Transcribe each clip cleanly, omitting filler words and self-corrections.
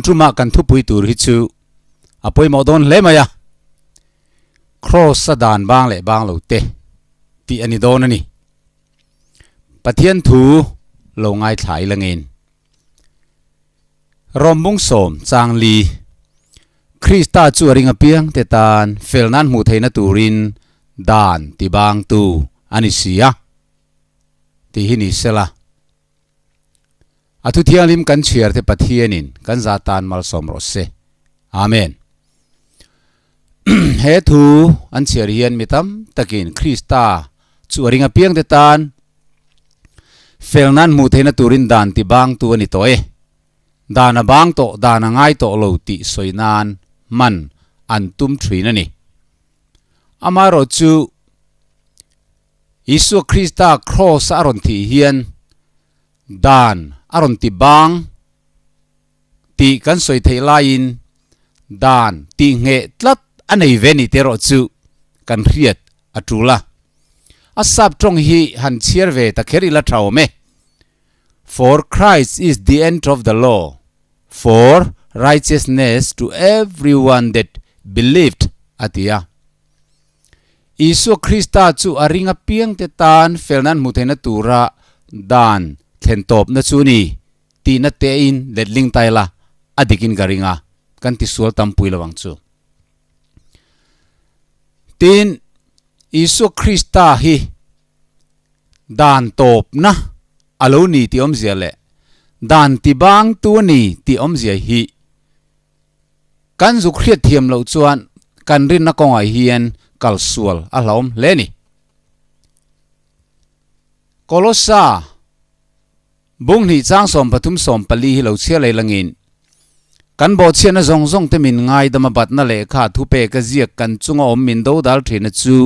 tuma kan thupui tur hi chu a pawimawh dawn hle mai a, Kraws a dan bang leh bang lo te tih a ni dawn a ni. Pathian thu lo ngaithla ila ngein. Rawmbung sawm chang li Krista chu a ring apiang te tan fel nan hmuh theihna turin dan ti bangtu a ni si a tih hi ni sela. A thu thianghlim kan chhiar te Pathianin kan za tan malsawm rawh se. Amen. He thu an chhiar hian mi tam takin Krista chu a ring apiang te tan fel nan hmuh theihna turin dan ti bangtu a ni tawh e. Dan a bang tawh, dan a ngai tawh lo tih sawi nan hman an tum thin a ni. Amaherawhchu Isua Krista kraws a rawn thih hian dan a rawn ti bang tih kan sawi theih laiin dan tih ngheh tlat a nei ve ni te erawh chu kan hriat a tul a. A sap tawng hi han chhiar ve ta kher ila tha awm e. For Christ is the end of the law for righteousness to everyone that believed a ti a. Isua Krista chu a ring apiangte tan felna an hmuh theihna tura dan thlen tawpna chu ni tihna tein letling ta ila a dikin ka ring a, kan tisual tampui lo ang chu. Tin, Isua Krista hi dan tawpna a lo ni tih awmzia leh dan tibangtu a ni tih awmzia hi Kan zuk hriat thiam loh chuan kan rinna kawngah hian kal sual a hlauhawm hle a ni. Kolossa bung hnih chang 33 14 hi lo chhiar lei langin, Kan bawhchhiatna zawng zawng te min ngaidam a batna lehkha thupek a ziak kan chunga awm min dodal thina chu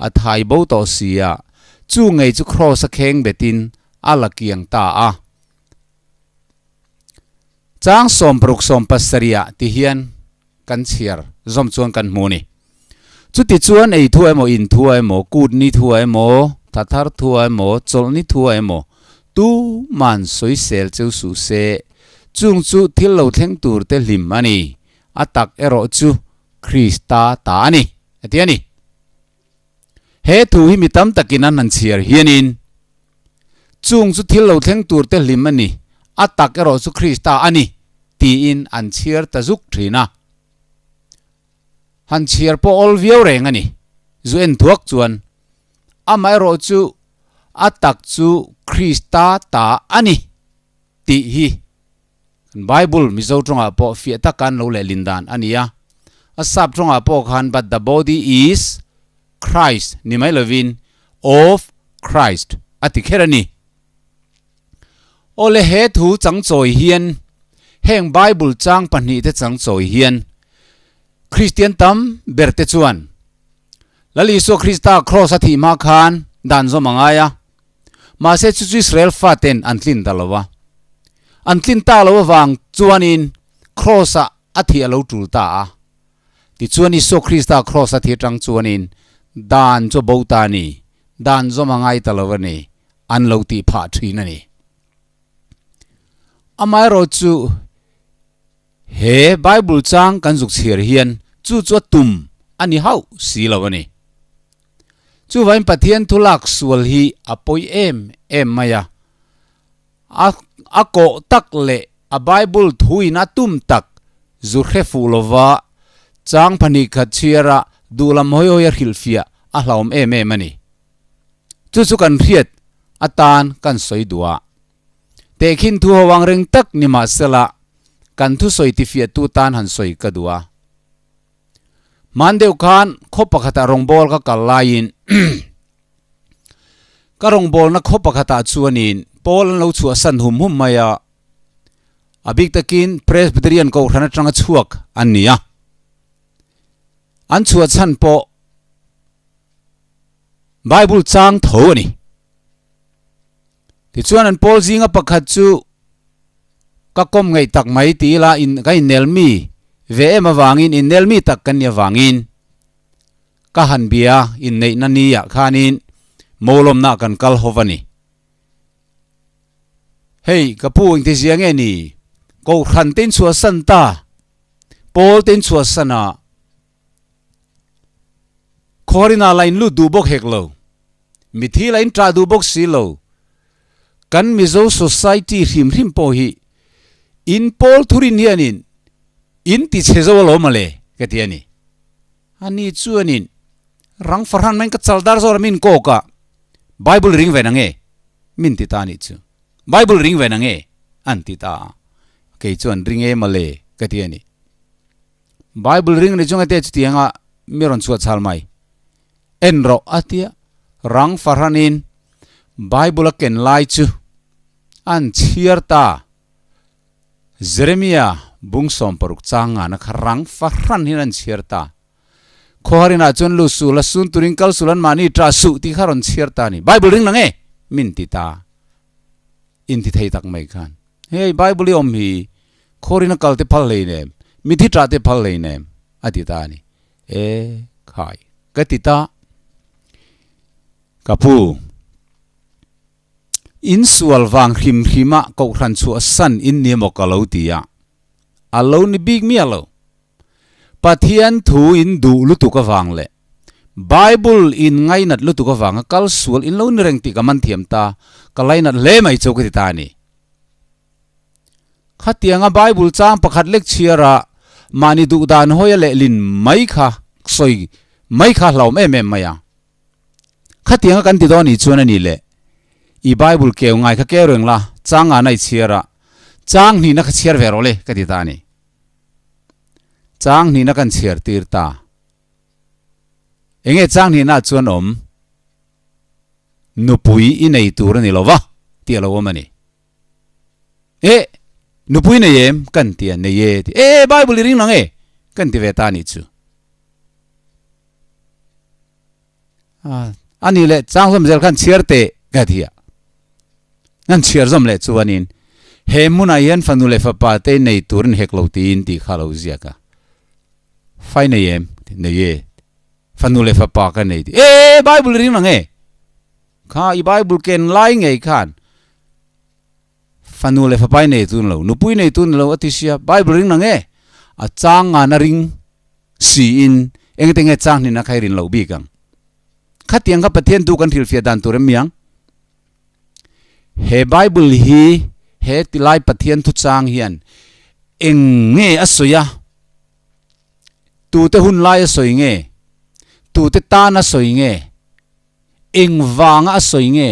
a thai bo tawh si a, chu ngei chu kraws a kheng betin a la kiang ta a. Chang 60 70 ah ti hian kan chhiar zawm chuan kan hmu a ni. Chuti chuan ei thu emaw, in thu emaw, kut ni thu emaw, tha thar thu emaw, chawlh ni thu emaw tu man sawisel cheu suh se, chung chu thil lo thleng tur te hlim a ni, a tak erawh chu Krista ta a ni, a ti a ni. He thu hi mi tam takin an han chhiar hianin Chung chu thil lo thleng tur te hlim a ni, a tak erawh chu Krista a ni, tiin an chhiar ta zuk thin a. Han chhiar pawh awl viau reng a ni, zu en thuak chuan. Amaherawh chu a tak chu Krista ta a ni tih hi kan Bible Mizo tawngah pawh fiah taka an lo lehlin dan a ni a. A sap tawngah pawh khan but the body is Christ ni mai lovin of Christ a ti kher a ni. Awle he thu changchawi hian heng Bible chang pahnihte changchawi hian Kristian tam berte chuan Lal Isua Krista Kraws a thih hma khan dan zawm a ngai a, mahse chu chu Israel faten an tlin ta lo a. An tlin ta lo avang chuanin Kraws-ah a thih a lo tul ta a. Tichuan Isua Krista kraws a thi atang chuanin dan chu a bo ta a ni, dan zawm a ngai ta lo a ni, an lo tih phah thin a ni. Amaherawh chu he Bible chang kan zuk chhiar hian chu chu a tum a ni hauh si lo a ni. Chuvain Pathian thu lak sual hi a pawi em em mai a, A kawh tak leh a Bible thuin a tum tak zu hre fuh lova chang pahnih khat chhiara duhlam hawi hawi a hrilhfiah a hlauhawm em em a ni. Chu chu kan hriat atan kan sawi duh a. Tehkhin thu ho ang reng tak ni mahsela kan thusawi tifiahtu tan han sawi ka duh a. Hman deuh khan khaw pakhatah rawngbâwl ka kal laiin ka rawngbâwlna khaw pakhatah chuanin Paul an lo chhuahsan hum hum mai a, a bik takin Presbyterian Kohhran atanga chhuak an ni a. An chhuah chhan pawh Bible chang tho a ni. Tichuan an pawl zinga pakhat chu ka kawm ngaih tak mai ti ila in ka innel mi ve em avangin innel mi tak kan nih avangin ka han bia inneihna ni ah khanin mawlawmna kan kal ho va ni. Hei ka pu engti zia nge ni? Kohhran te in chhuahsan ta, pawl te in chhuahsan a, Khawrin ah la in lut duh bawk hek lo, mithi la in ṭah duh bawk si lo. Kan Mizo society hrim hrim pawh hi in pawl thurin hianin in ti chhe zo alawm mawle ka ti a ni. Ani chuanin rang fahran maiin ka chal dar zawr a min kawk a, Bible ring ve nange? Min ti ta anih chu. Bible ring ve nange? An ti ta a. Kei chuan ring e mawle ka ti a ni. Bible ring ni chunga te chutianga mi rawn chhuah chhal mai. En rawh a tia rang fahranin Bible a ken lai chu an chhiar ta. Jeremia bung 60 chang ngana kha rang fahran hian an chhiar ta. Khawharinah chuan lu sul a sun turin kal sul an mahni ṭah suh tih kha rawn chhiar ta a ni. Bible ring lang e! Min ti ta. In ti thei tak mai khan. Hei Bible i awm hi khawrin a kal te phal hlei nem, mithi ṭah te phal hlei nem a ti ta a ni. E khai ka ti ta. Ka pu. In sual vang hrim hrim a kohhran chhuah san in ni emaw ka lo ti a, a lo ni bik miah lo. Pathian thu in duh lutuk avang leh Bible in ngainat lutuk avanga kal sual in lo ni reng tih ka man thiam ta, ka lainat hle mai chu ka ti ta a ni. Khatianga Bible chang pakhat lek chhiara mahni duh dan hawi a lehlin mai kha sawi mai kha hlauhawm em em mai a. Khatianga kan ti dawn nih chuan a ni le, i Bible keu ngai kha keu reng la, chang ngana i chhiar a, chang hnihna kha chhiar ve rawh le ka ti ta a ni. Chang hnihna kan chhiar tir ta. Enge chang hnihna ah chuan awm? Nupui i nei tur a ni lo va tih a lo awm a ni. Eh! Nupui nei em? Kan ti a, nei e ti. Eh! Bible i ring nang e? Kan ti ve ta a nih chu. A nih leh chang zawm zel khan chhiar teh ka ti a. An chhiar zawm leh chuanin he hmunah hian fanu leh fapa te nei turin hek lo tiin tih kha a lo ziak a. Fai nei em? Nei e. Fanu leh fapa ka nei ti. E Bible i ring lang e. Kha i Bible ken lai ngei khan fanu leh fapa i nei tun lo, nupui nei tun lo a ti sia. Bible ring lang e. A chang ngana ring siin engte nge chang hnin a khai rin loh bik ang. Khatiang kha Pathian tu kan hrilhfiah dan tur em mi ang? He Bible hi he tilai Pathian thuchang hian eng nge a sawi a? Tute hun lai a sawi nge? Tute tan a sawi nge? Eng vanga a sawi nge?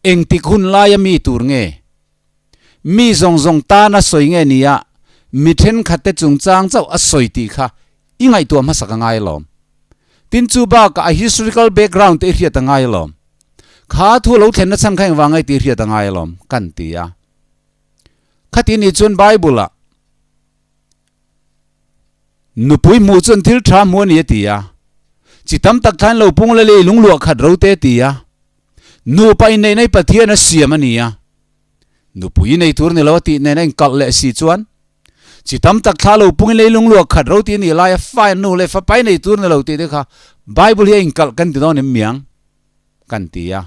Engtik hun laia mi tur nge? Mi zawng zawng tan a sawi nge nia mi thenkhatte chungchang chauh a sawi tih kha i ngaihtuah hmasak a ngai alawm. Tin chu bakah a historical background te i hriat a ngai alawm. Kha thu lo thlenna chhan kha engvang ngai tih i hriat a ngai alawm kan ti a. Khati nih chuan Bible-ah Nupui hmuh chuan thil tha hmu a ni a ti a. Chi tam tak khan lo pung la lei lungluah khat ro te a ti a. Nupa inneihna hi Pathian a siam a ni a. Nupui i nei tur ni lo a tih nena inkalh leh si chuan chi tam tak thla lo pungin lei lungluah khat ro tih a nih laia fa nu leh fapa i nei tur ni lo tih te kha Bible hi a inkalh kan ti dawn em miang kan ti a.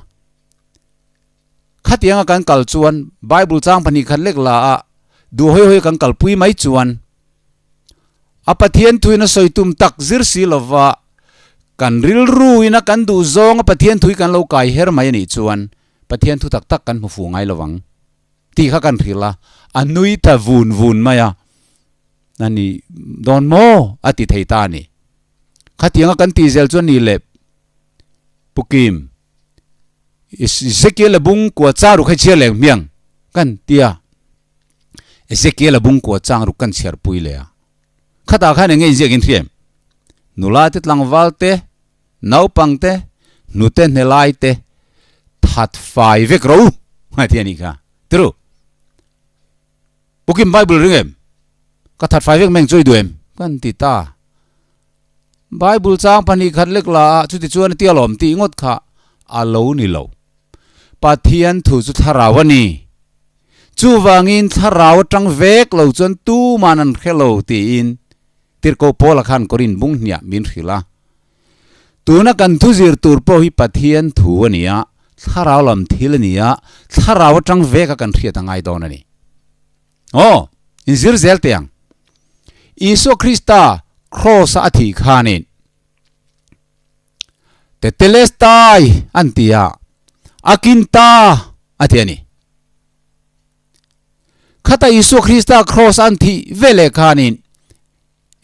Khatianga kan kal chuan Bible chang 2 khat lek la a duh hawi hawi kan kalpui mai chuan a Pathian thuin a sawi tum tak zir si lova kan rilru ina kan duh zawnga Pathian thui kan lo kai her mai a nih chuan Pathian thu tak tak kan hmu fu ngai lovang tih kha kan hrilh a, a nui ta vun vun mai a, a ni dawn maw a ti thei ta a ni. Khatianga kan tih zel chuan ni leh Pu Kim, Ezekiel a bung kua chang ruk hei chhiar leh hmiang kan ti a, Ezekiel a bung kua chang ruk kan chhiar pui leh a. Khatah khan eng nge inziak in hria em? Nula te tlangval te, naupang te, hnute hnelai te that fai vek ro a ti a nih kha. Tiru? Pukim Bible ring em? Ka that fai vek mai ang chu i duh em? Kan ti ta. Bible chang 2 khat lek la a, chuti chuan a ti alawm tih ngawt kha a lo ni lo. Pathian thu chu thlarau a ni. Chuvangin thlarau atang vek lo chuan tuman an hre lo tiin Tirhkoh Paula khan Korin bung hniah min hrilh a. Tuna kan thu zir tur pawh hi Pathian thu a ni a, thlarau lam thil a ni a, thlarau atang vek a kan hriat a ngai dawn a ni. Aw, inzir zel teh ang. Isua Krista Kraws a a thih khanin Tetelestai an ti a, a kin ta a ti a ni. Khata Isua Krista Kraws an thih veleh khanin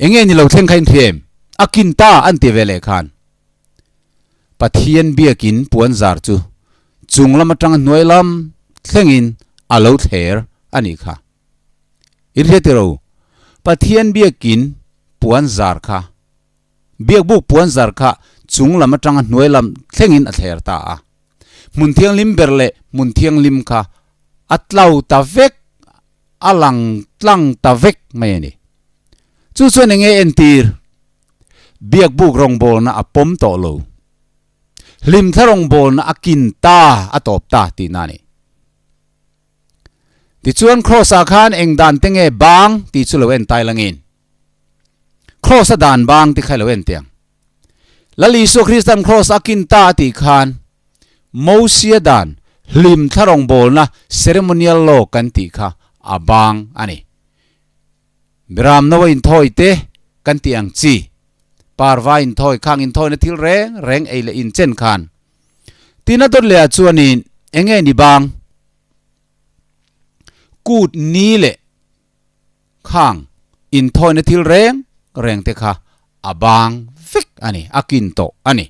Eng nge ni lo thleng kha in hria em? A kin ta an ti ve leh khan. Pathian biakin puan zar chu chung lam atanga hnuai lam thlengin a lo thler a nih kha. In hria tiro, Pathian biakin puan zar kha, biakbuk puan zar kha chung lam atanga hnuai lam thlengin a thler ta a. Hmun thianghlim ber leh hmun thianghlim kha a tlo ta vek a lang tlang ta vek mai a ni. Chu chuan eng nge entir? Biakbuk rawngbawlna a pawm tawh lo. Hlimthla rawngbawlna a kin ta, a tawp ta tihna a ni. Tichuan Kraws-ah khan eng dan te nge bang tih chu lo en tai langin. Kraws-a dan bang tih kha i lo en teh ang. Lal Isua Kristan Kraws a kin ta a tih khan Mosia dan hlim thla rawngbawlna ceremonial law kan tih kha a bang a ni. Biram no a inthawi te kan tih ang chi, parva inthawi khang inthawina thil reng reng ei leh inchen khan tina dawt leh ah chuanin eng nge ni bang? Kut ni leh khang inthawina thil reng reng te kha a bang vek a ni, a kin tawh a ni.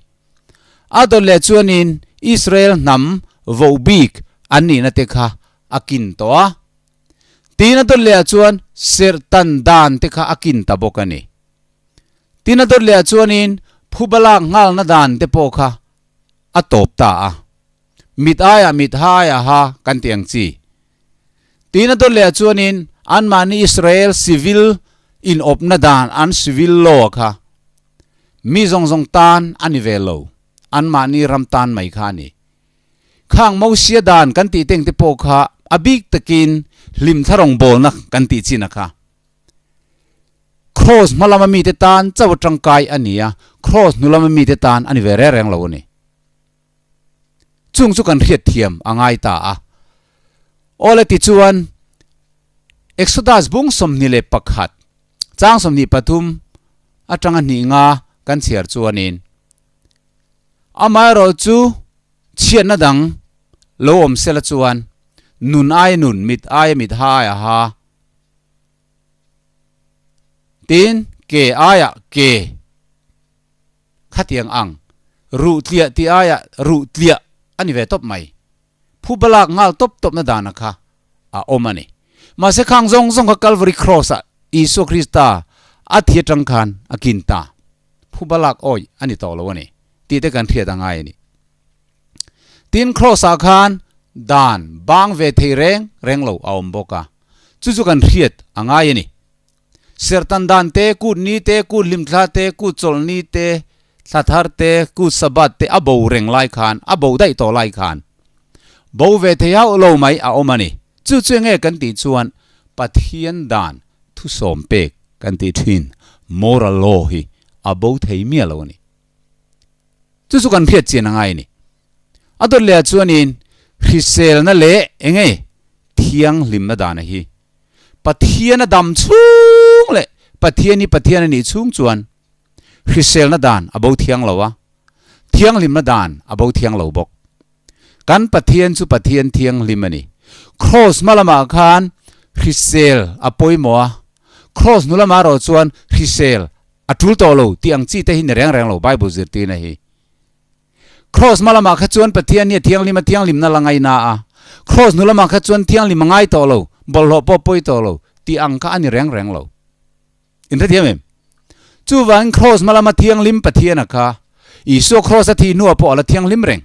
A dawt leh chuanin Israel hnam voh bik an nihna te kha a kin tawh a. Tin a dawt leh ah chuan serh tan dan te kha a kin ta bawk a ni. Tin a dawt leh ah chuanin phuba lak nghalna dan te pawh kha a tawp ta a. Mit aiah mit, ha aiah ha kan ti ang chi. Tin a dawt leh ah chuanin anmahni Israel civil inawpna dan an civil law kha mi zawng zawng tan a ni ve lo, anmahni ram tan mai kha a ni. Khang Mosia dan kan tih teng te pawh kha a bik takin hlimthla rawngbawlna kan tih chin a kha. Kraws hma lama mite tan chauh a tangkai a ni a, kraws hnu lama mite tan a ni ve reng reng lo a ni. Chung chu kan hriat thiam a ngai ta a. Awle tichuan Exodus bung 21 chang 23 atanga hnih nga kan chhiar chuanin amaherawh chu chhiatna dang lo awm sela chuan nun aia nun, mit aia mit, ha aia ha tin ke aia ke. Khatiang ang, ruh tliah tih aiah ruh tliah a ni ve tawp mai. Phu balak nghal tawp tawpna dana kha a awm a ni. Mahse khang zawng zawng kha Calvary Cross ah Isua Krista a thi atang khan a kin ta. Phu balak awih a ni tawh lo a ni tih te kan hriat a ngai a ni. Tin Cross ah khan dan bang ve thei reng reng lo a awm bawk a, chu chu kan hriat a ngai a ni. Serhtan dan te, kut ni te, kut hlimthla te, kut chawlh ni te, thla thar te, kut Sabbath te a bo reng lai khan, a bo daih tawh lai khan bo ve thei hauh lo mai a awm a ni. Chu chu enge kan tih chuan Pathian dan thusawm pek kan tih thin moral law hi a bo thei miah lo a ni. Chu chu kan hriat chian a ngai a ni. A dawt leh ah chuanin hriselna leh enge thianghlimna dana hi Pathian a dam chhung leh Pathian hi Pathian a nih chhung chuan hriselna dan a bo thiang lo a, thianghlimna dan a bo thiang lo bawk. Kan Pathian chu Pathian thianghlim a ni. Kraws hma lamah khan hrisel a pawimawh a, kraws hnu lamah erawh chuan hrisel a tul tawh lo tih ang chi te hi ni reng reng lo Bible zirtirna hi. Kraws hma lamah kha chuan Pathian hi a thianghlim a, thianghlimna la ngaina a. Kraws hnu lamah kha chuan thianghlim a ngai tawh lo, bawlhhlawh pawh pawi tawh lo, tih ang kha a ni reng reng lo. In hrethiam em? Chuvangin Kraws hma lama thianghlim Pathiana kha Isua Kraws a thih hnuah pawh a la thianghlim reng.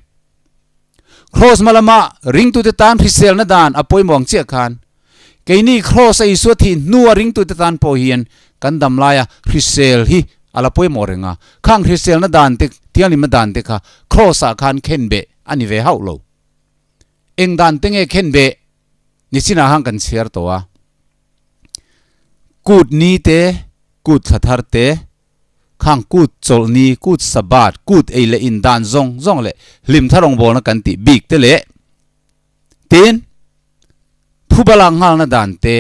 Kraws hma lama ringtute tan hriselna dan a pawimawh ang chiah khan keini Kraws a Isua thih hnua ringtute tan pawh hian kan dam laia hrisel hi a la pawimawh reng a, khang hriselna dan te, thianghlimna dan te kha Kraws ah khan khenbeh a ni ve hauh lo. Eng dan te nge khenbeh? Nichinah khan kan chhiar tawh a, kut ni te, kut thla thar te. Khang kut chawlhni, kut Sabbath, kut ei leh in dan zawng zawng leh hlimtha rawngbawlna kan tih bik te leh tin phuba lak nghalna dan te,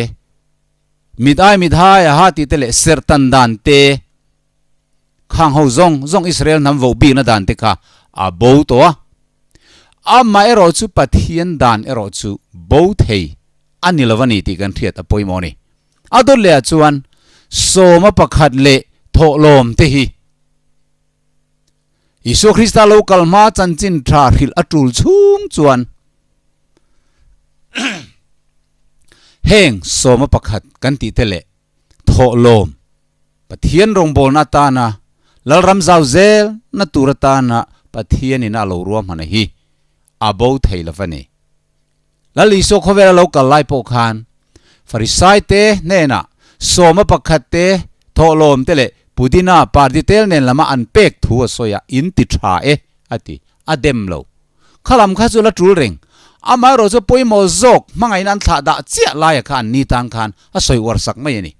mit ai mit hai a ha tih te leh serh tan dan te, khang ho zawng zawng Israel hnam voh bikna dan te kha a bo tawh a. Amaherawh chu Pathian dan erawh chu bo thei a ni lo a ni tih kan hriat a pawimawh a ni. A dawt lehah chuan sawma pakhat leh thawhlawm te hi Isua Krista lo kal hma chanchin tha hrilh a tul chhung chuan heng sawma pakhat kan tih te leh thawhlawm Pathian rawngbawlna atana Lalram zau zel na tur atana Pathianin a lo ruahman hi a bo thei lo va ni. Lal Isua khawvela lo kal lai pawh khan Farisai te hnenah sawma pakhat te, thawhlawm te leh pudina pardi tel nen lama an pek thu a sawi a, in ti tha e a ti, a dem lo. Kha lam kha chu la tul reng. Amaherawh chu pawimawh zawk hmangaihna an thlah dah chiah laia kha an ni tan khan a sawi uar sak mai a ni.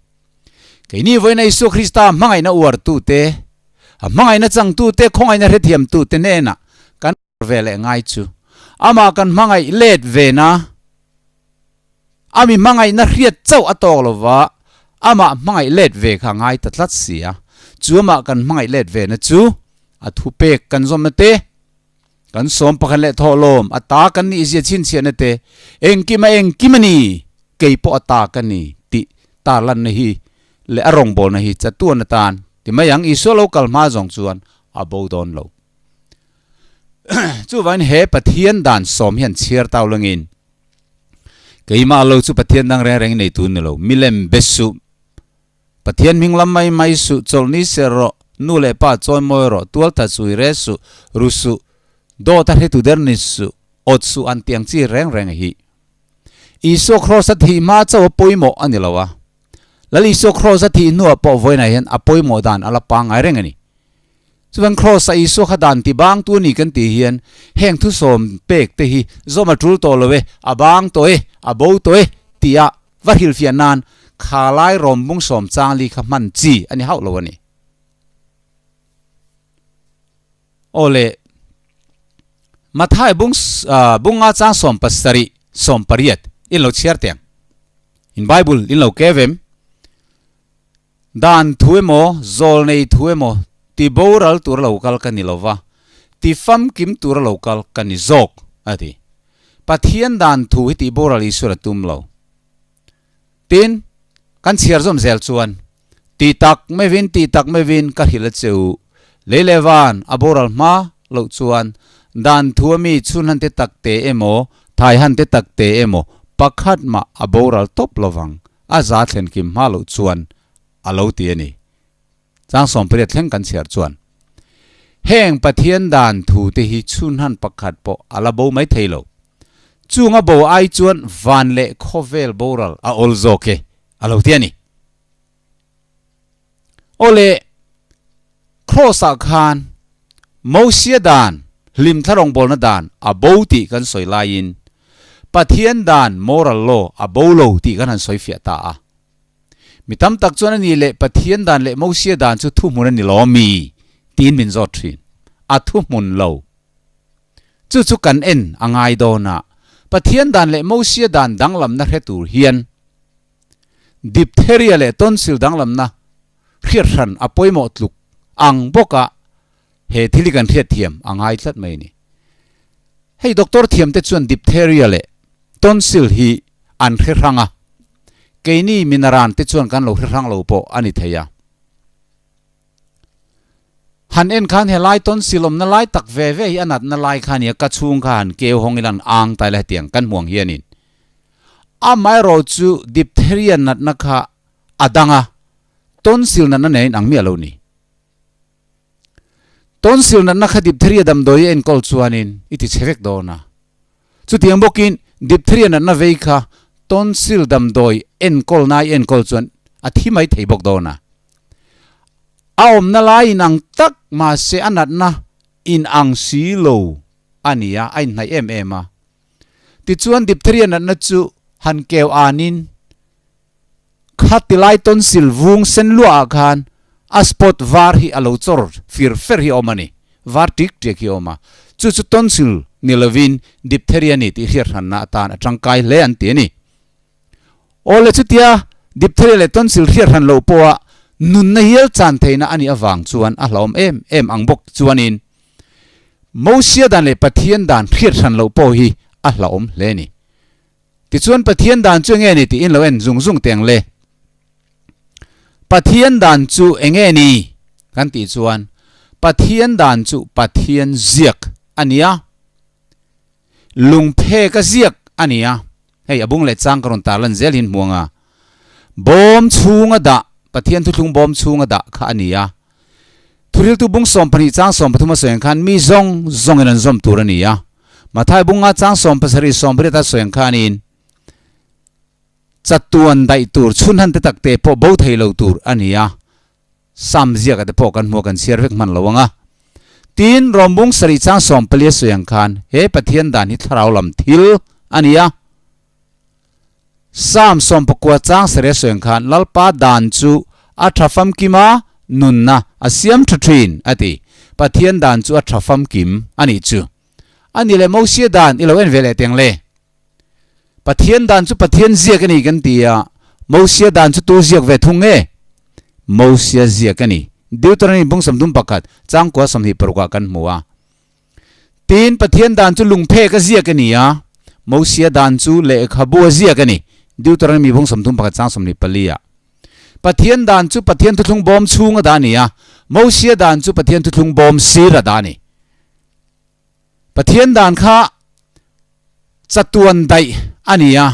Keini vawiina Isua Krista hmangaihna uartu te, a hmangaihna changtu te, khawngaihna hrethiamtu te hnenah kan ve leh ngai chu amah kan hmangaih let ve na, a mi hmangaihna hriat chauh a tawk lo va, amah hmangaih let ve kha a ngai ta tlat si a, chu amah kan hmangaih let ve na chu a thupek kan zawmna te, kan sawm pakhat leh thawhlawm a ta kan nih zia chhinchhiahna te, engkim a engkim a ni, kei pawh a ta ka ni tih tarlanna hi leh a rawngbawlna hi chatuan atan ti mai ang, Isua lo kal hma zawng chuan a bo dawn lo. Chuvain he Pathian dan sawm hian chhiar tau langin, Keimah lo chu Pathian dang reng reng i nei tu ni lo, milem be suh, Pathian hming lam mai mai suh, chawlhni ser rawh, nu leh pa chawi mawi rawh, tual tha chui re suh, ru suh, dawt a hretu der ni suh, awt suh an tiang chi reng reng hi. Isua Kraws a thih hma chauh a pawimawh a ni lo a, Lal Isua Kraws a thih hnuah pawh vawiinah hian a pawimawh dan a la pangngai reng a ni. Chuan Kraws a Isua kha dan ti bang tu a ni kan tih hian heng thusawm pek te hi zawm a tul tawh lo e, a bang tawh e, a bo tawh e tia va hrilhfiah nan kha lai rawm bung sawm chang li kha hman chi a ni hauh lo a ni. Aw le, Mathai bung bunga chang 70 18 in lo chhiar teh ang. In Bible in lo kevem. Dan thu emaw, zawlnei thu emaw ti boral tura lo kal ka ni lo va, ti famkim tura lo kal ka ni zawk, a ti. Pathian dan thu hi tih boral Isuan a tum lo. Tin, kan chhiar zawm zel chuan, Ti tak mevin, ti tak mevin ka hrilh a che u, lei leh van a boral hma loh chuan dan thu ami chhun han te tak te emaw, thai han te tak te emaw pakhat mah a boral tawp lovang. A za thlen kim hma loh chuan a lo ti a ni. Chang 80 thleng kan chhiar chuan heng Pathian dan thu te hi chhunhan pakhat pawh a la bo mai thei lo. Chung a bo ai chuan van leh khawvel boral a awl zawk e a lo ti a ni. Aw le, Kraws ah khan Mosia dan, hlimthla rawngbawlna dan a bo tih kan sawi laiin Pathian dan, moral law, a bo lo tih kan han sawi fiah ta a. Mi tam tak chuan a ni leh Pathian dan leh Mosia dan chu thuhmun a ni lo mi? tiin min zawt thin. A thuhmun lo. Chu chu kan en a ngai dawn a, Pathian dan leh Mosia dan danglamna hre tur hian Diphtheria leh tonsil danglamna hriat hran a pawimawh tluk ang bawka he thil hi kan hriat thiam a ngai tlat mai a ni. Hei doctor thiamte chuan diphtheria leh tonsil hi an hre hrang a, keini minaran te chuan kan lo hre hrang lo pawh a ni thei a. Han en khan he lai tonsil awmna lai tak ve ve hi a natna lai kha a ni a, ka chhung kha han keu hawng ila an ang ta ila hetiang kan hmuang hianin amaherawh chu diphtheria natna kha a dang a, tonsil natna nen a inang miah lo ni. Tonsil natna kha diphtheria damdawi a enkawl chuanin i ti chhe vek dawn a. Chutiang bawkin diphtheria natna vei kha tonsil damdawi enkawl nai enkawl chuan a thi mai thei bawk dawn a. A awmna lai inang tak mahse a natna inang si lo a ni a, a inhnaih em em a. Tichuan diphtheria natna chu han keu anin kha tilai tonsil vung sen luahah khan. a spot var hi a lo chawr fir fer hi a awm a ni, var ṭik ṭiak hi a awm a, chu chu tonsil ni lovin diphtheria a ni tih hriat hranna atan a ṭangkai hle an ti a ni. Aw le chutia diphtheria leh tonsil hriat hran loh pawha nunna hial chan theihna a nih avang chuan a hlauhawm em em ang bawk chuanin Mosia dan leh Pathian dan hriat hran loh pawh hi a hlauhawm hle a ni. Tichuan Pathian dan chu enge ni tih in lo en zung zung teng le. Pathian dan chu enge ni kan tih chuan Pathian dan chu Pathian ziak a nia. Lungphek a ziak a nia. Hei a bung leh chang ka rawn tar lan zel hin hmuang a. Bawm chhunga dah Pathian thuthlung bawm chhunga dah kha a nia. Thuriltu bung 12 chang 13 a sawi ang khan mi zawng zawngin an zawm tur a ni a. Mathai bunga chang 17 18 a sawi ang khanin chatuan daih tur chhunhan te tak te pawh bo thei lo tur a ni a. Sam ziaka te pawh kan hmu a kan chhiar vek hman lo ang a. Tin, Rom bung 7 chang 14 a sawi ang khan he Pathian dan hi thlarau lam thil a ni a. Psalm 90 chang sarih a sawi ang khan Lalpa dan chu a tha famkim a, nunna a siam tha thin a ti. Pathian dan chu a tha famkim a nih chu. A ni leh Mosia dan i lo en ve leh teng le. Pathian dan chu Pathian ziak a ni kan ti a, Mosia dan chu tu ziak ve thung nge? Mosia ziak a ni. Deuteronomy bung 31 chang kua 26 ah kan hmu a. Tin, Pathian dan chu lungphek a ziak a ni a, Mosia dan chu lehkhabu a ziak a ni, Deuteronomy bung 31 chang 24 ah. Pathian dan chu Pathian thuthlung bawm chhung a dah a ni a, Mosia dan chu Pathian thuthlung bawm sir a dah a ni. Pathian dan kha chatuan daih a ni a,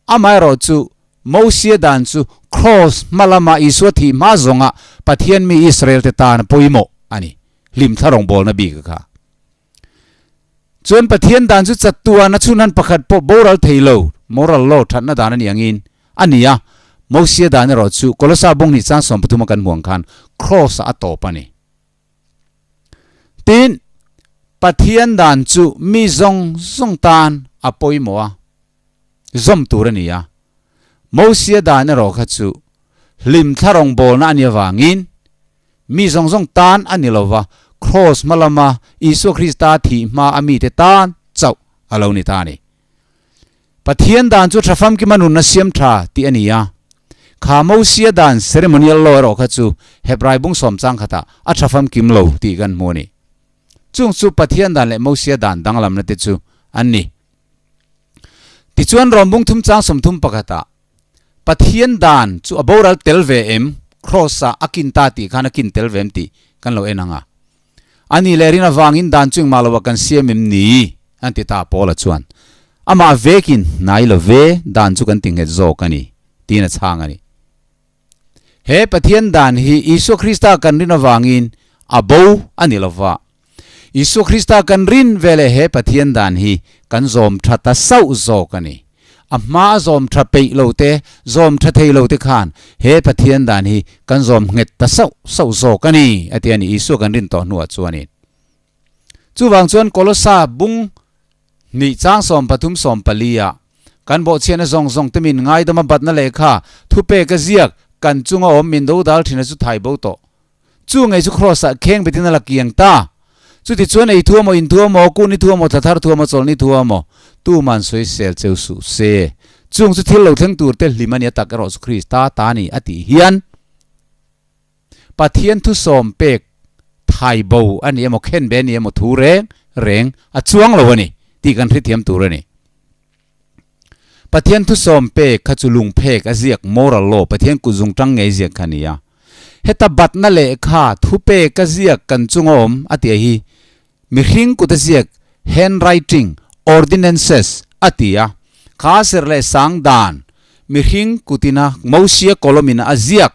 amaherawhchu Mosia dan chu Kraws hma lama Isua thih hma zawnga Pathian mi Israel te tan a pawimawh a ni. Hlim thla rawngbawlna bik a kha. Chuan Pathian dan chu chatuan a chhunhan pakhat pawh boral thei lo, moral law, thatna dan a nih angin a ni a, Mosia dan erawh chu Kolosa bung hnih chang 13 a kan hmuh ang khan Kraws ah a tawp a ni. Tin, Pathian dan chu mi zawng zawng tan a pawimawh a, zawm tur a ni a. Mosia dan erawh kha chu hlim thla rawngbawlna a nih avangin mi zawng zawng tan a ni lo va, Kraws hma lama Isua Krista thih hma a mite tan chauh a lo ni ta a ni. Pathian dan chu tha famkima nunna siam tha tih a ni a. Kha Mosia dan ceremonial law erawh kha chu Hebrai bung sawm chang khatah a tha famkim lo tih kan hmu a ni. Chung chu Pathian dan leh Mosia dan danglamna te chu an ni. Tichuan Rom bung thum chang 31 ah Pathian dan chu a boral tel ve em? Kraws ah a kin ta tih khan a kin tel ve em tih kan lo en ang a. A nih leh rin avangin dan chu engmah lo ah kan siam em ni? An ti ta Paula chuan. Amah vekin hnai lo ve dan chu kan ti nghet zawk a ni tiin a chhang a ni. He Pathian dan hi Isua Krista kan rin avangin a bo a ni lo va. Isua Krista kan rin veleh he Pathian dan hi kan zawm tha ta sauh zawk a ni. A hma a zawm tha peih lo te, zawm tha thei lo te khan he Pathian dan hi kan zawm nghet ta sauh sauh zawk a ni, a ti a ni, Isua kan rin tawh hnuah chuanin. Chuvang chuan Kolosa bung hnih chang 13 14 ah kan bawhchhiahna zawng zawng te min ngaidam a batna lehkha thupek a ziak kan chunga awm min dodal thin a chu thai bo tawh. Chu ngei chu Kraws ah kheng betin a la kiang ta. Chuti chuan ei thu amaw, in thu amaw, kun ni thu amaw, thla thar thu amaw, chawlh ni thu amaw, tuman sawi sel cheu suh se. Chung chu thil lo thleng tur te hlim a ni a tak erawh chu Krista ta a ni a tih hian Pathian thu sawm pek thai bo a ni emaw khen be a ni emaw thu reng reng a chuang lo a ni tih kan hrethiam tur a ni. Pathian thusawm pek kha chu lungphek a ziak moral law Pathian kut zung tang ngei ziak kha a ni a. Heta batna lehkha thupek a ziak kan chunga awm a tih hi mihring kut a ziak handwriting ordinances a ti a. Kha ser leh sang dan mihring kutina Mosia kawlawmin a ziak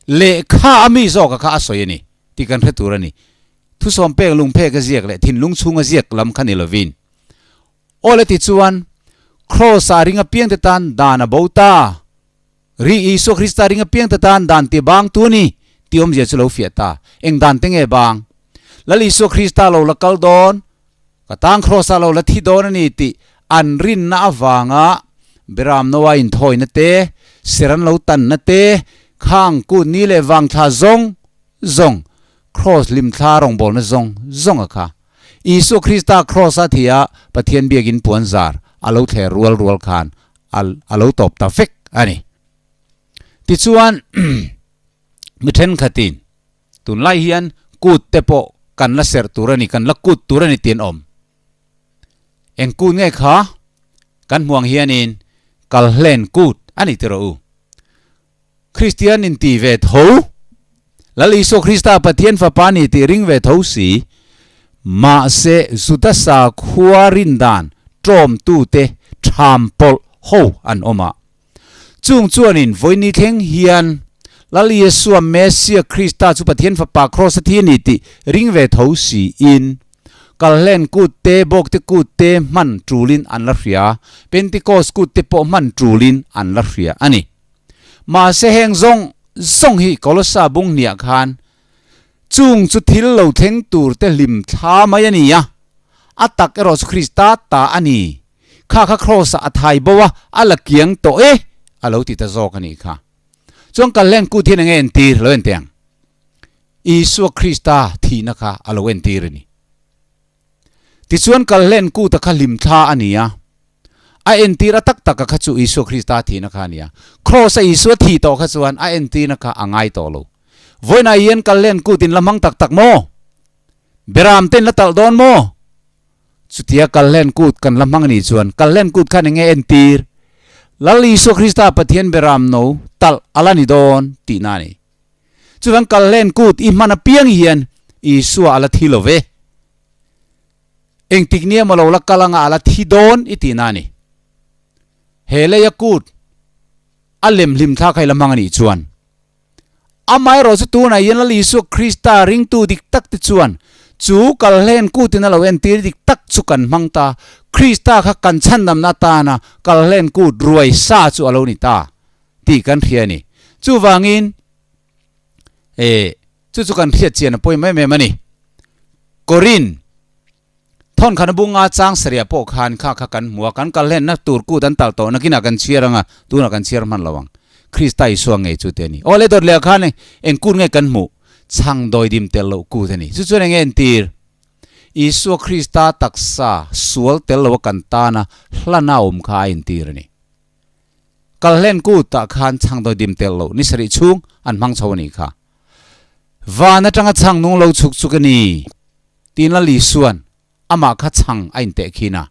Lehkha a mi zawka kha a sawi a ni tih kan hre tur a ni. Thusawm pek lungphek a ziak leh thinlung chhung a ziak lam kha ni lovin. Aw le tichuan, Kraws ah ring apiang te tan dan a bo ta. Ri Isua Krista ring apiang te tan dan ti bang tu a ni tih awmzia chu lo fiah ta. Eng dan te nge bang? Lal Isua Krista lo la kal dawn, ka tang Kraws ah lo la thi dawn a ni tih an rinna avanga Beram Noa inthawina te, ser an lo tanna te, Khang kut ni leh vang thla zawng zawng, Kraws hlimthla rawngbawlna zawng zawng a kha. Isua Krista Kraws a thi a, Pathian biakin puan zar a lo thler rual rual khan a a lo tawp ta vek a ni. Tichuan, mi thenkhatin tunlai hian kut te pawh kan la serh tur a ni, kan la kut tur a ni tih an awm. Eng kut nge kha? Kan hmuang hianin Kalhlen kut a ni tiraw u. Kristian in ti ve tho, Lal Isua Krista Pathian Fapa ni tih ring ve tho si, mahse Judasa khua rindan tlawmtute ṭham pawlh ho an awm a. Chung chuanin vawiini thleng hian Lal Isua Messia Krista chu Pathian Fapa Kraws a thi a ni tih ring ve tho siin, Kalhlen kut te, Bawkte kut te hman ṭulin an la hria, Pentecost kut te pawh hman ṭulin an la hria a ni. Mahse heng zawng zawng hi Kolossa bung hniah khan chung chu thil lo thleng tur te hlim thla mai a ni a, a tak erawh chu Krista ta a ni. Kha kha Kraws ah a thai bo a, a la kiang tawh e a lo ti ta zawk a nih kha. Chuan Kalhlen kut hian enge entir lo en teh ang? Isua Krista thihna kha a lo entir a ni. Tichuan Kalhlen kuta kha hlim thla a ni a, a entir a tak taka kha chu Isua Krista thihna kha a ni a. Kraws a Isua thih tawh kha chuan a entirna kha a ngai tawh lo. Vawiinah hian Kalhlen kut in la hmang tak tak maw? Beram te in la talh dawn maw? Chutia Kalhlen kut kan la hmang a nih chuan Kalhlen kut khan enge entir? Lal Isua Krista Pathian beram no talh a la ni dawn tihna a ni. Chuvan Kalhlen kut i hman apiang hian Isua a la thi lo ve. Engtik nia maw lo la kal anga a la thi dawn i tihna a ni. He leia kut a lem hlim thlak kha i la hmang a nih chuan amaherawh chu tunah hian Lal Isua Krista ringtu dik tak te chuan chu Kalhlen kutin a lo entir dik tak chu kan hmang ta. Krista kha kan chhandamna atana Kalhlen kut ruai sa chu a lo ni ta tih kan hria a ni. Chuvangin e chu chu kan hriat chian a pawi mai em em a ni. Korin thawn khan a bunga chang sarih pawh khan kha kha kan hmu a, kan kal hlenna tur kut an talh tawh nakinah kan chhiar ang a, tunah kan chhiar hman lo ang. Krista Isua ngei chu te a ni. Aw le dawt leh ah khan eng kut nge kan hmuh? Chhang dawidim tel loh kut a ni. Chu chuan eng nge entir? Isua Krista taksa sual tel loa kan tana hlana awm kha a entir a ni. Kalhlen kutah khan chhang dawidim tel loh ni sarih chhung an hmang chho a nih kha. Van atanga chhang nung lo chhuk chuk a ni tiin Lal Isua'n amah kha chhang a inteh khin a.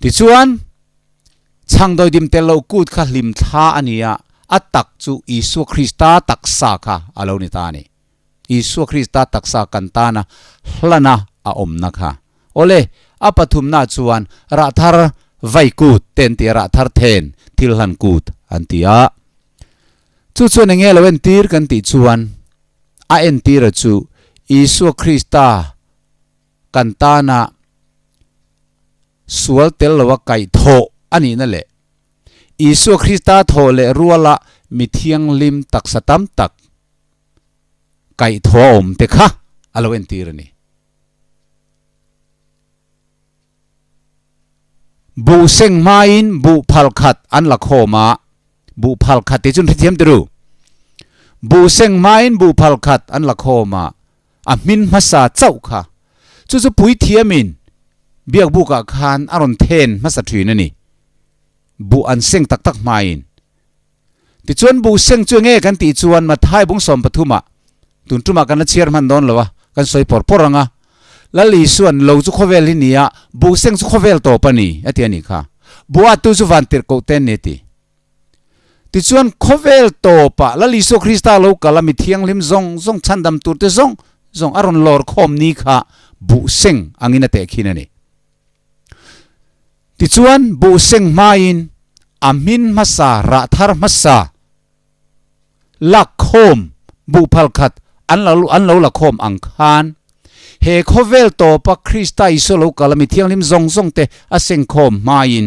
Tichuan, chhang dawidim tel loh kut kha hlim thla a ni a, a tak chu Isua Krista taksa kha a lo ni ta a ni. Isua Krista taksa kan tana hlana a awmna kha. Awle, a pathumna chuan rah thar vai kut te an ti a, rah thar then thil hlan kut an ti a. Chu chuan enge lo entir kan tih chuan a entira chu Isua Krista kan tana sual tel loa kaihthawh a nihna leh Isua Krista thawh leh ruala mi thianghlim taksa tam tak kaihthawh a awm te kha a lo entir a ni. Buh seng hmain buh phal khat an la khawm a, buh phal khat tih chu an hrethiam tir u. Buh seng hmain buh phal khat an la khawm a, a hmin hmasa chauh kha. Chu chu puithiamin biakbukah khan a rawn then hmasa thin a ni. Buh an seng tak tak hmain. Tichuan buh seng chu enge kan tih chuan Mathai bung 13 ah tun tumah kan la chhiar hman dawn lo a, kan sawi pawr pawr ang a. Lal Isuan lo chu khawvel hi ni a, buh seng chu khawvel tawp a ni a ti a nih kha. Buh a tu chu van tirh koh te an ni a ti. Tichuan khawvel tawpah Lal Isua Krista lo kal a mi thianghlim zawng zawng chhandam tur te zawng zawng a rawn lawr khawm ni kha buh seng angin a teh khin a ni. Tichuan buh seng hmain a hmin hmasa rah thar hmasa lak khawm buh phal khat an lo an lo la khawm ang khan he khawvel tawpa Krista Isua lo kal a mi thianghlim zawng zawng te a seng khawm hmain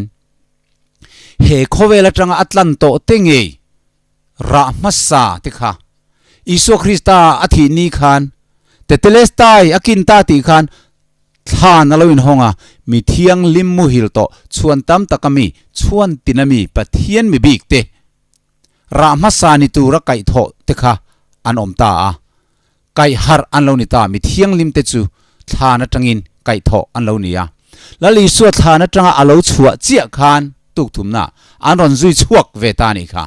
he khawvel atanga a tlan tawh te ngei rah hmasa te kha Isua Krista a thih ni khan Tetelestai a kin ta tih khan Thlan a lo inhawng a, mi thianghlim muhil tawh chhuan tam taka mi, chhuan tina mi, Pathian mi bik te. rah hmasa ni tura kaihthawh te kha an awm ta a, kaih harh an lo ni ta, mi thianghlim te chu thlan atangin kaihthawh an lo ni a. Lal Isua thlan atanga a lo chhuah chiah khan tukthumna an rawn zui chhuak ve ta a nih kha.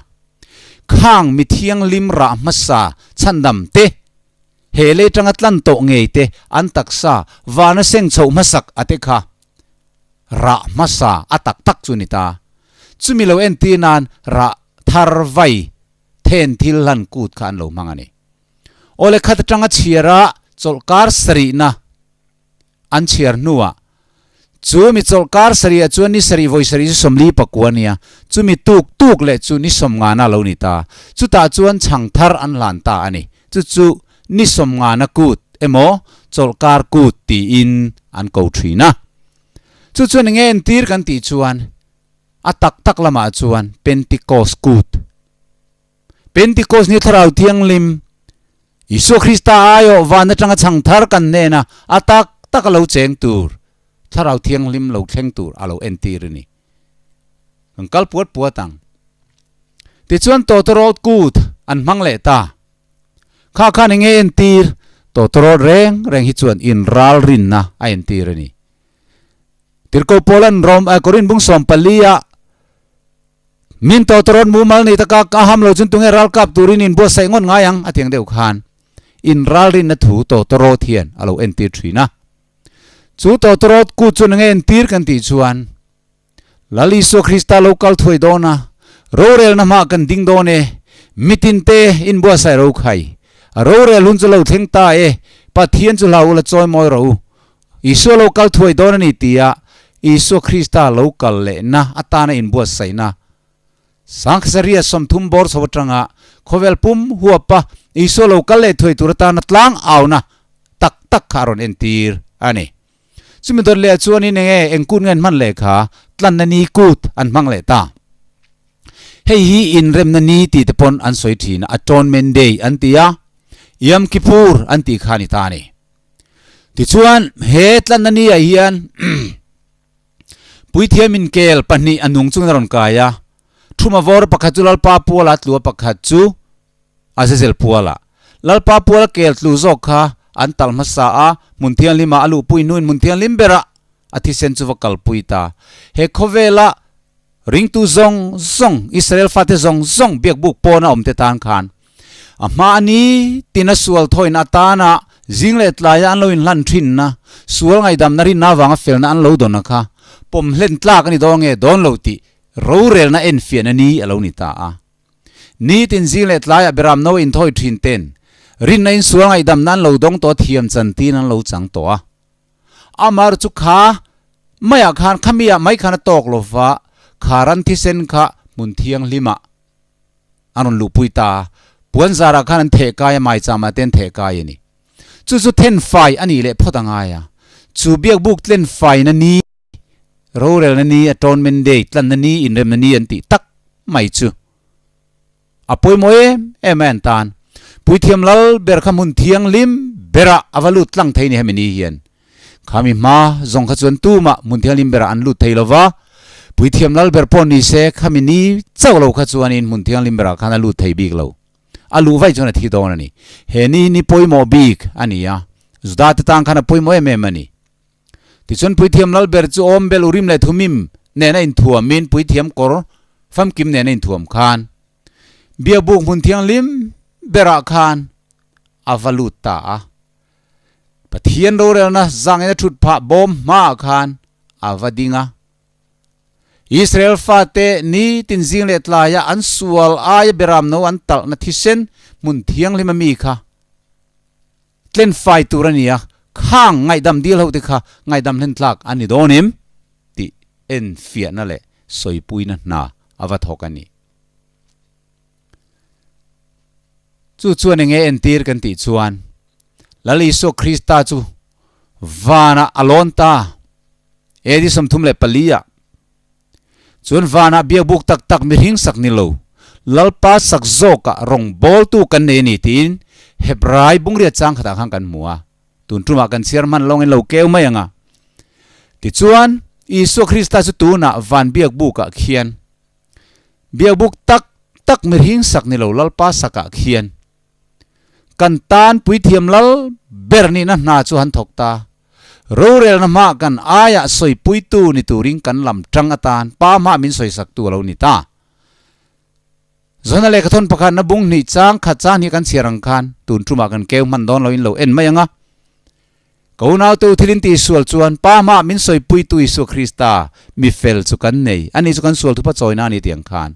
Khang mi thianghlim rah hmasa chhandam te, he lei tanga tlan tawh ngei te an taksa vana seng chhoh hmasak a te kha rah hmasa a tak tak chu ni ta. Chumi lo entir nan rah thar vai then thil hlan kut kha an lo hmang a ni. Awle khat atanga chhiar a chawlhkar sarihna an chhiar hnuah chu mi chawlhkar sarihah chuan ni sarih vawi sarih chu sawmli pakua a nia, chumi tuk tuk leh chu ni sawmngana a lo ni ta. Chutah chuan chhang thar an hlan ta a ni. Chu chu ni sawmngana kut emaw chawlhkar kut tiin an ko thin a. Chu chuan enge entir kan tih chuan a tak tak lamah chuan Pentecost kut Pentecost ni Thlarau Thianghlim, Isua Krista aiawh van atanga chhang thar kan hnena a tak tak a lo cheng tur, Thlarau Thianghlim lo thleng tur a lo entir a ni. Kan kal puat puat ang. Tichuan tawtawrawt kut an hmang leh ta. Kha khan enge entir? Tawtawrawt reng reng hi chuan inralrinna a entir a ni. Tirhkoh Paula'n Rom, Korin bung 14 ah Min tawtawrawt mumal nei taka ka ham lo chun tunge ralkap turin in buatsaih ngawt ngai ang a ti ang deuh khan in ralrinna thu tawtawrawt hian a lo entir thin a. Chu tawtawrawt kut chu nge entir kan tih chuan Lal Isua Krista lo kal thuai dawn a, rorelna hmah kan ding dawn e, mitin te in buatsaih ro khai. A rorel hun chu lo thleng ta e, Pathian chu hlau ula chawi mawi rawh u. Isua lo kal thuai dawn a ni tia Isua Krista lo kal lehna atana inbuatsaihna Sangkhasaria 30 bawr chho atanga khawvel pum huapa Isua lo kal leh thuai tur atana tlang auna tak tak kha a rawn entir a ni. Chumi dawt leh chuanin enge eng kut nge an hman leh kha tlanna ni kut an hmang leh ta. Hei hi inremna ni tih te pawn an sawi thin a, Atonement Day an ti a, Yom Kippur an tih kha a ni ta a ni. Tichuan, he tlanna ni ah hian Puithiam inkel pahnih a nung chungin a rawn kai a, Thuma vawr pakhat chu Lalpa puala tlu a pakhat chu Azazel puala. Lalpa puala kel tlu zawk kha an talh hmasa a, hmun thianghlimah a luhpui hnuin hmun thianghlim berah a thisen chu va kalpui ta. He khawvela ringtu zawng zawng, Israel fate zawng zawng biakbuk pawna awmte tan khan A hma a ni tina sual thawina atana zing leh tlaia an lo inhlan thinna, sual ngaihdamna rinna avanga felna an lo dawn a kha pawm hlen tlak a ni dawn nge dawn lo tih rorelna enfiahna ni a lo ni ta a. Nitin zing leh tlaiah beram no inthawi thin ten rinna in sual ngaihdamna an lo dawng tawh a thiam chantin an lo chang tawh a. Amar chu kha maiah khan khamiah mai khan a tawk lova kha ran thisen kha hmun thianghlimah an rawn luhpui ta a, puan zarah khan an theh kai a, maicham-ah te an theh kai a ni. Chu chu then fai a nih leh phawt a ngai a, chu biakbuk tlen faina ni, rorelna ni, atonement day, tlanna ni, inremna ni an tih tak mai chu a pawimawh em em a an tan. Puithiam lal ber kha hmun thianghlim berah a va lut tlang thei ni hemi ni hian. Khami hma zawng kha chuan tumah hmun thianghlim berah an lut thei lo va, Puithiam lal ber pawh ni se khami ni chauh lo kha chuanin hmun thianghlim berah khan a lut thei bik lo. A luh vaih chuan a thi dawn a ni. He ni ni pawimawh bik a ni a, Juda te tan khan a pawimawh em em a ni. Tichuan Puithiam lal ber chu awm bel Urim leh Thumim nena inthuamin Puithiam kawr famkim nena inthuam khan Biakbuk hmun thianghlim berah khan a va lut ta a. Pathian rorelna zangin a thut phah bawm hmaah khan a va ding a. Israel fate nitin zing leh tlaia an sual aia beram no an talhna thisen hmun thianghlim a mi kha tlen fai tur a ni a, khang ngaihdam dil ho te kha ngaihdam hlen tlak a ni dawn em tih enfiahna leh sawipuina hna a va thawk a ni. Chu chuan enge entir kan tih chuan Lal Isua Krista chu vanah a lawn ta. AD 34 ah chuan vanah biakbuk tak tak mihring sak ni lo Lalpa sak zawkah rawngbawltu kan nei a ni tiin Hebrai bungriat chang khatah khan kan hmu a. Tun tumah kan chhiar hman lawngin lo keu mai ang a. Tichuan Isua Krista chu tunah van biakbukah khian biakbuk tak. tak mihring sak ni lo Lalpa sakah khian kan tan puithiam lal ber nihna hna chu han thawk ta. Rorelna hmah kan aiah sawipuitu ni turin kan lam tang atan Pa hmah min sawisaktu a lo ni ta. Zona lehkhathawn pakhatna bung hnih chang khat chang hi kan chhiar ang khan tun tumah kan keu hman dawn loin lo en mai ang a. Ka unautu thil in tihsual chuan Pa hmah min sawipuitu Isua Krista mi fel chu kan nei. Ani chu kan sual thupa chawina a ni tih ang khan.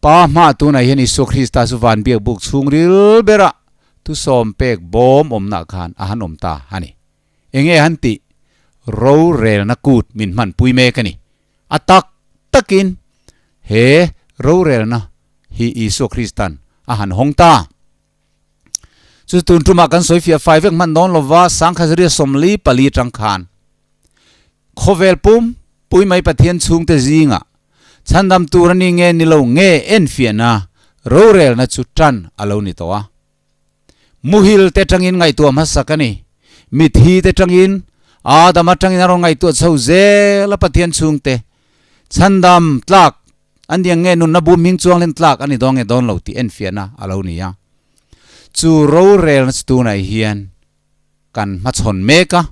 Pa hmah tunah hian Isua Krista chu van biak buk chhungril berah thusawm pek bawm awmnah khan a han awm ta a ni. Enge han tih? Rorelna kut min hmanpui mek a ni. A tak takin he rorelna hi Isua Kristan a han hawng ta. Chu tun tumah kan sawi fiah fai vek hman dawn lova Sangkhazaria 44 tang khan khawvel pum pui mai Pathian chhungte zingah chhandam tur a ni nge ni lo nge enfiahna rorelna chu tan a lo ni tawh a. Muhil te tangin ngaihtuah hmasak a ni. Mithi te tangin Adama tangin a rawn ngaihtuah chho zel a Pathian chhungte chhandam tlak An diang nge nunna bum hming chuang hlen tlak a ni dawn nge dawn lo tih enfiahna a lo ni a. Chu rorelna chu tunah hian kan hmachhawn mek a.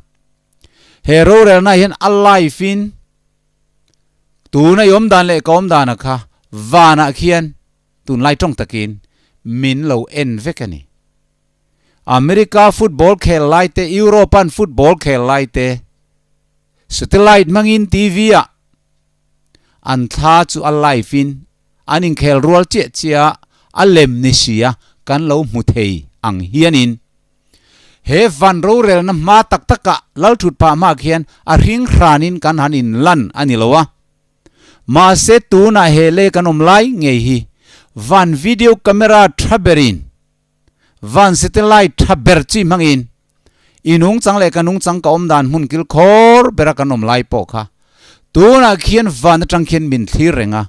He rorelna hian a life in tuna i awm dan leh ka awm dana kha vanah khian tunlai tawng takin min lo en vek a ni. America football khel lai te, European football khel lai te, satellite hmangin TV ah An thla chu a live in an inkhel rual chiah chiah a, a lem ni sia kan lo hmu thei ang hianin he van rorelna hma tak takah Lalthut phah hma khian a hring hranin kan han inlan a ni lo a. Mahse tunah he lei kan awm lai ngei hi van video camera tha berin van satellite tha ber chi hmangin I nungchang leh ka nungchang ka awm dan hmun kil khawr bera kan awm lai pawh kha tunah khian van atang khian min thlir reng a,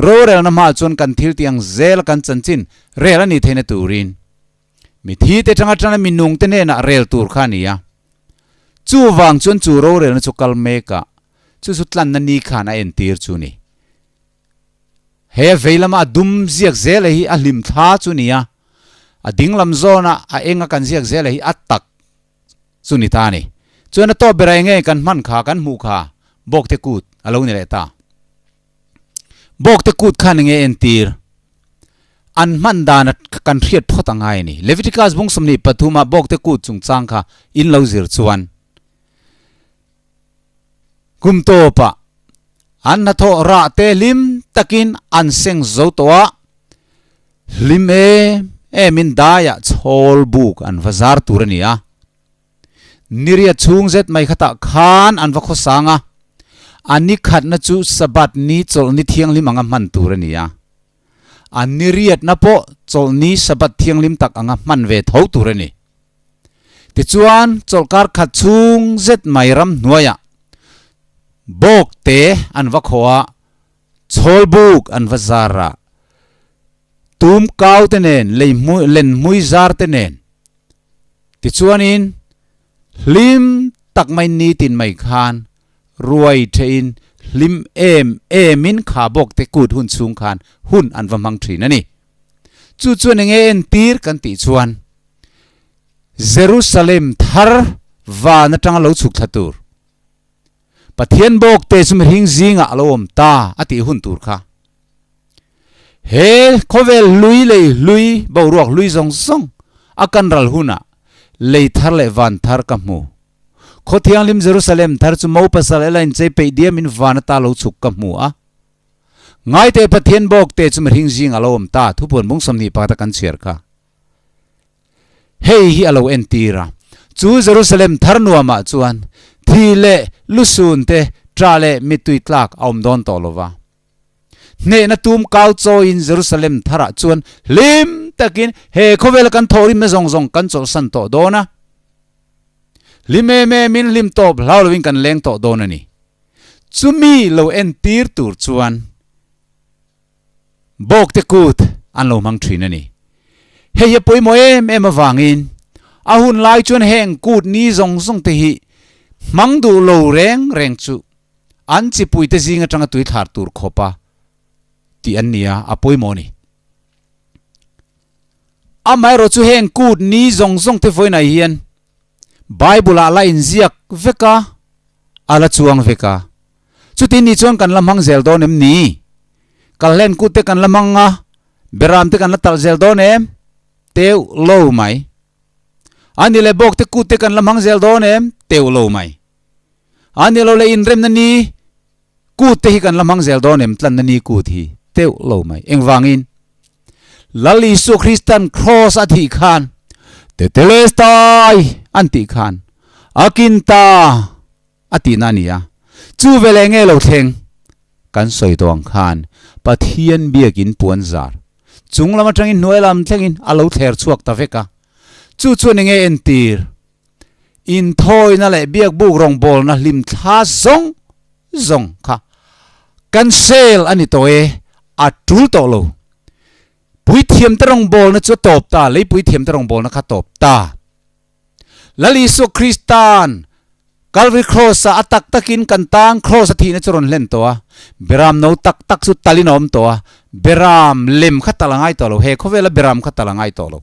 rorelna hmaah chuan kan thil tih ang zela kan chanchin rel a nih theihna turin mithi te tang atanga mi nungte hnenah rel tur kha a ni a. Chuvang chuan chu rorelna chu kal mek a, chu chu tlanna ni khan a entir chu ni. He vei lama a dum ziak zela hi a hlim thla chu ni a, a ding lam zawna a enga kan ziak zela hi a tak chu ni ta a ni. Chuan a tawp berah enge kan hman kha, kan hmuh kha Bawkte kut a lo ni leh ta. Bawkte kut khan enge entir? An hman dana kan hriat phawt a ngai a ni. Leviticus bung 23 ah Bawkte kut chungchang kha in lo zir chuan Kum tawpah an hnathawh rah te hlim takin an seng zo tawh a, hlim em emin daiah chhawl buk an va zar tur a ni a. Niriat chhung zet mai khatah khan an va khawsang a, a ni khatna chu Sabbath ni chawlhni thianghlim anga hman tur a ni a. A niriatna pawh chawlhni Sabbath thianghlim tak anga hman ve tho tur a ni. Tichuan, chawlhkar khat chhung zet mai ramhnuaiah bawk te an va khawh a, chhawl buk an va zar a, tum kau te nen, lei hmui, len hmui zar te nen. Tichuanin, hlim tak mai nitin mai khan ruai thein hlim em emin kha bawk te kut hun chhung khan hun an va hmang thin a ni. Chu chuan enge entir kan tih chuan, Jerusalem thar van atanga lo chhuk thla tur Pathian bawk te chu mihring zingah a lo awm ta a tih hun tur kha. He khawvel hlui lei hlui boruak hlui zawng zawng a kan ral hunah lei thar leh van thar ka hmu. Khaw thianghlim Jerusalem thar chu mo pasal ela inchei peih diamin van ata lo chhuk ka hmu a. Ngaite Pathian bawk te chu mihring zingah a lo awm ta thupuan bung 21 a kan chhiar kha. Hei hi a lo entir a, chu Jerusalem thar nuamah chuan thi leh lusun te, ṭah leh mittui tlak a awm dawn tawh lo va. Hnehna tum kau chawiin Jerusalem tharah chuan hlim takin he khawvela kan thawhrimna zawng zawng kan chawlhsan tawh dawn a. Hlim em emin hlim tawp hlau lovin kan leng tawh dawn a ni. Chumi lo entir tur chuan Bawkte kut an lo hmang thin a ni. Hei hi a pawimawh em em avangin a hun lai chuan heng kut ni zawng zawng te hi hmang duh lo reng reng chu an chipuite zing atanga tui thlar tur khawpa tih an ni a, a pawimawh a ni. Amaherawh chu heng kut ni zawng zawng te vawiinah hian Bible ah la inziak vek a, a la chuang vek a. Chuti ni chuan kan la hmang zel dawn em ni? Kalhlen kut te kan la hmang a, beram te kan la talh zel dawn em? Teuh lo mai. A ni leh bawk te kut te kan la hmang zel dawn em? Teuh lo mai. A ni lo leh inremna ni kut te hi kan la hmang zel dawn em? Tlanna ni kut hi teuh lo mai. Engvangin? Lal Isua Kristan Kraws a thih khan Tetelestai an tih khan a kin ta a tihna a ni a. Chu veleh nge lo thleng? Kan sawi tawh ang khan Pathian biakin puan zar chung lam atangin hnuai lam thlengin a lo thler chhuak ta vek a. Chu chuan enge entir? Inthawina leh biakbuk rawngbawlna hlimthla zawng zawng kha cancel a ni tawh e, a tul tawh lo. Puithiamte rawngbawlna chu a tawp ta, lei puithiamte rawngbawlna kha a tawp ta. Lal Isua Krista'n Calvary Cross-ah a tak takin kan tan Cross a thihna chu rawn hlen tawh a, beram no tak tak chu talin a awm tawh a, beram lem kha tal a ngai tawh lo, he khawvela beram kha tal a ngai tawh lo.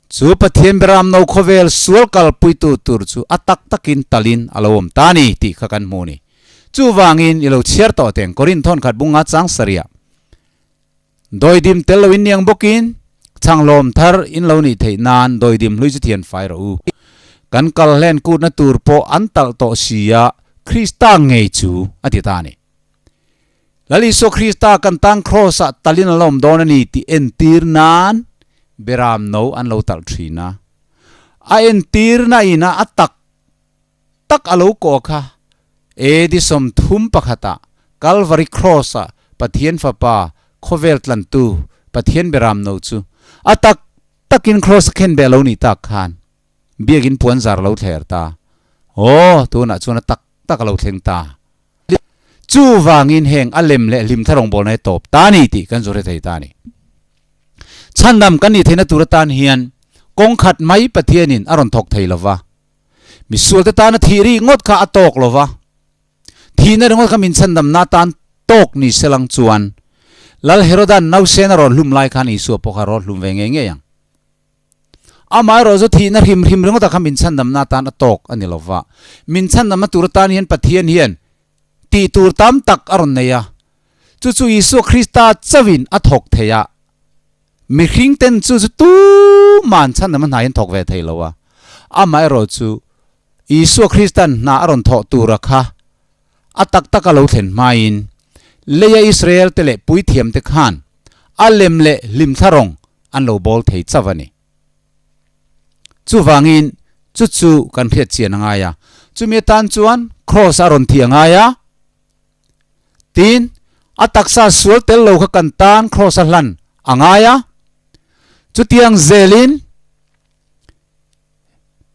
Chu Pathian beram no khawvel sual kalpuitu tur chu a tak takin talin a lo awm ta a ni tih kha kan hmu a ni. Chuvangin i lo chhiar tawh teng Korin thawnkhat bunga chang sarih Dawidim tel loin niang bawkin chhanglawm thar in lo nih theih nan dawidim hlui chu thian fai rawh u. Kan kal hlen kutna tur pawh an talh tawh si a, Krista ngei chu a ti ta a ni. Lal Isua Krista kan tang Kraws ah talin a la awm dawn a ni tih entir nan beram no an lo talh thin a. A entirna ina a tak tak a lo kawh kha AD 31 ah Calvary Cross ah Pathian Fapa khawvel tlantu Pathian beram no chu a tak takin Cross a khen beh lo nih tak khan biakin puan zar lo thler ta. Aw, tunah chuan a tak tak a lo thleng ta. Chuvangin heng a lem leh hlim thar rawngbawlna hi tawp ta a ni tih kan zu hre thei ta a ni. Chhandam kan nih theihna tur atan hian kawng khat mai Pathianin a rawn thawk thei lo va. Misualte tana thih ri ngawt kha a tawk lo va. Thihna ringawt kha min chhandamna atan tawk ni se lang chuan Lal Herodan nausen a rawn hlum lai khan Isua pawh kha a rawn hlum ve ngei ngei ang. Amaherawh chu thihna hrim hrim ringawtah kha min chhandamna atan a tawk a ni lo va. Min chhandamna tur atan hian Pathian hian tih tur tam tak a rawn nei a. Chu chu Isua Krista chauhin a thawk thei a. Mihring ten chu chu tuman chhandamna hna hian thawk ve thei lo a. Amaherawh chu Isua Krista'n hna a rawn thawh tura kha a tak taka lo thlen hmain leia Israel te leh puithiam te khan a lem leh hlimthla rawng an lo bawl thei chauh a ni. Chuvangin chu chu kan hriat chian a ngai a, chumi atan chuan Kraws a rawn thih a ngai a, tin a taksa sual tel lo kha kan tan Kraws a hlan a ngai a, chutiang zelin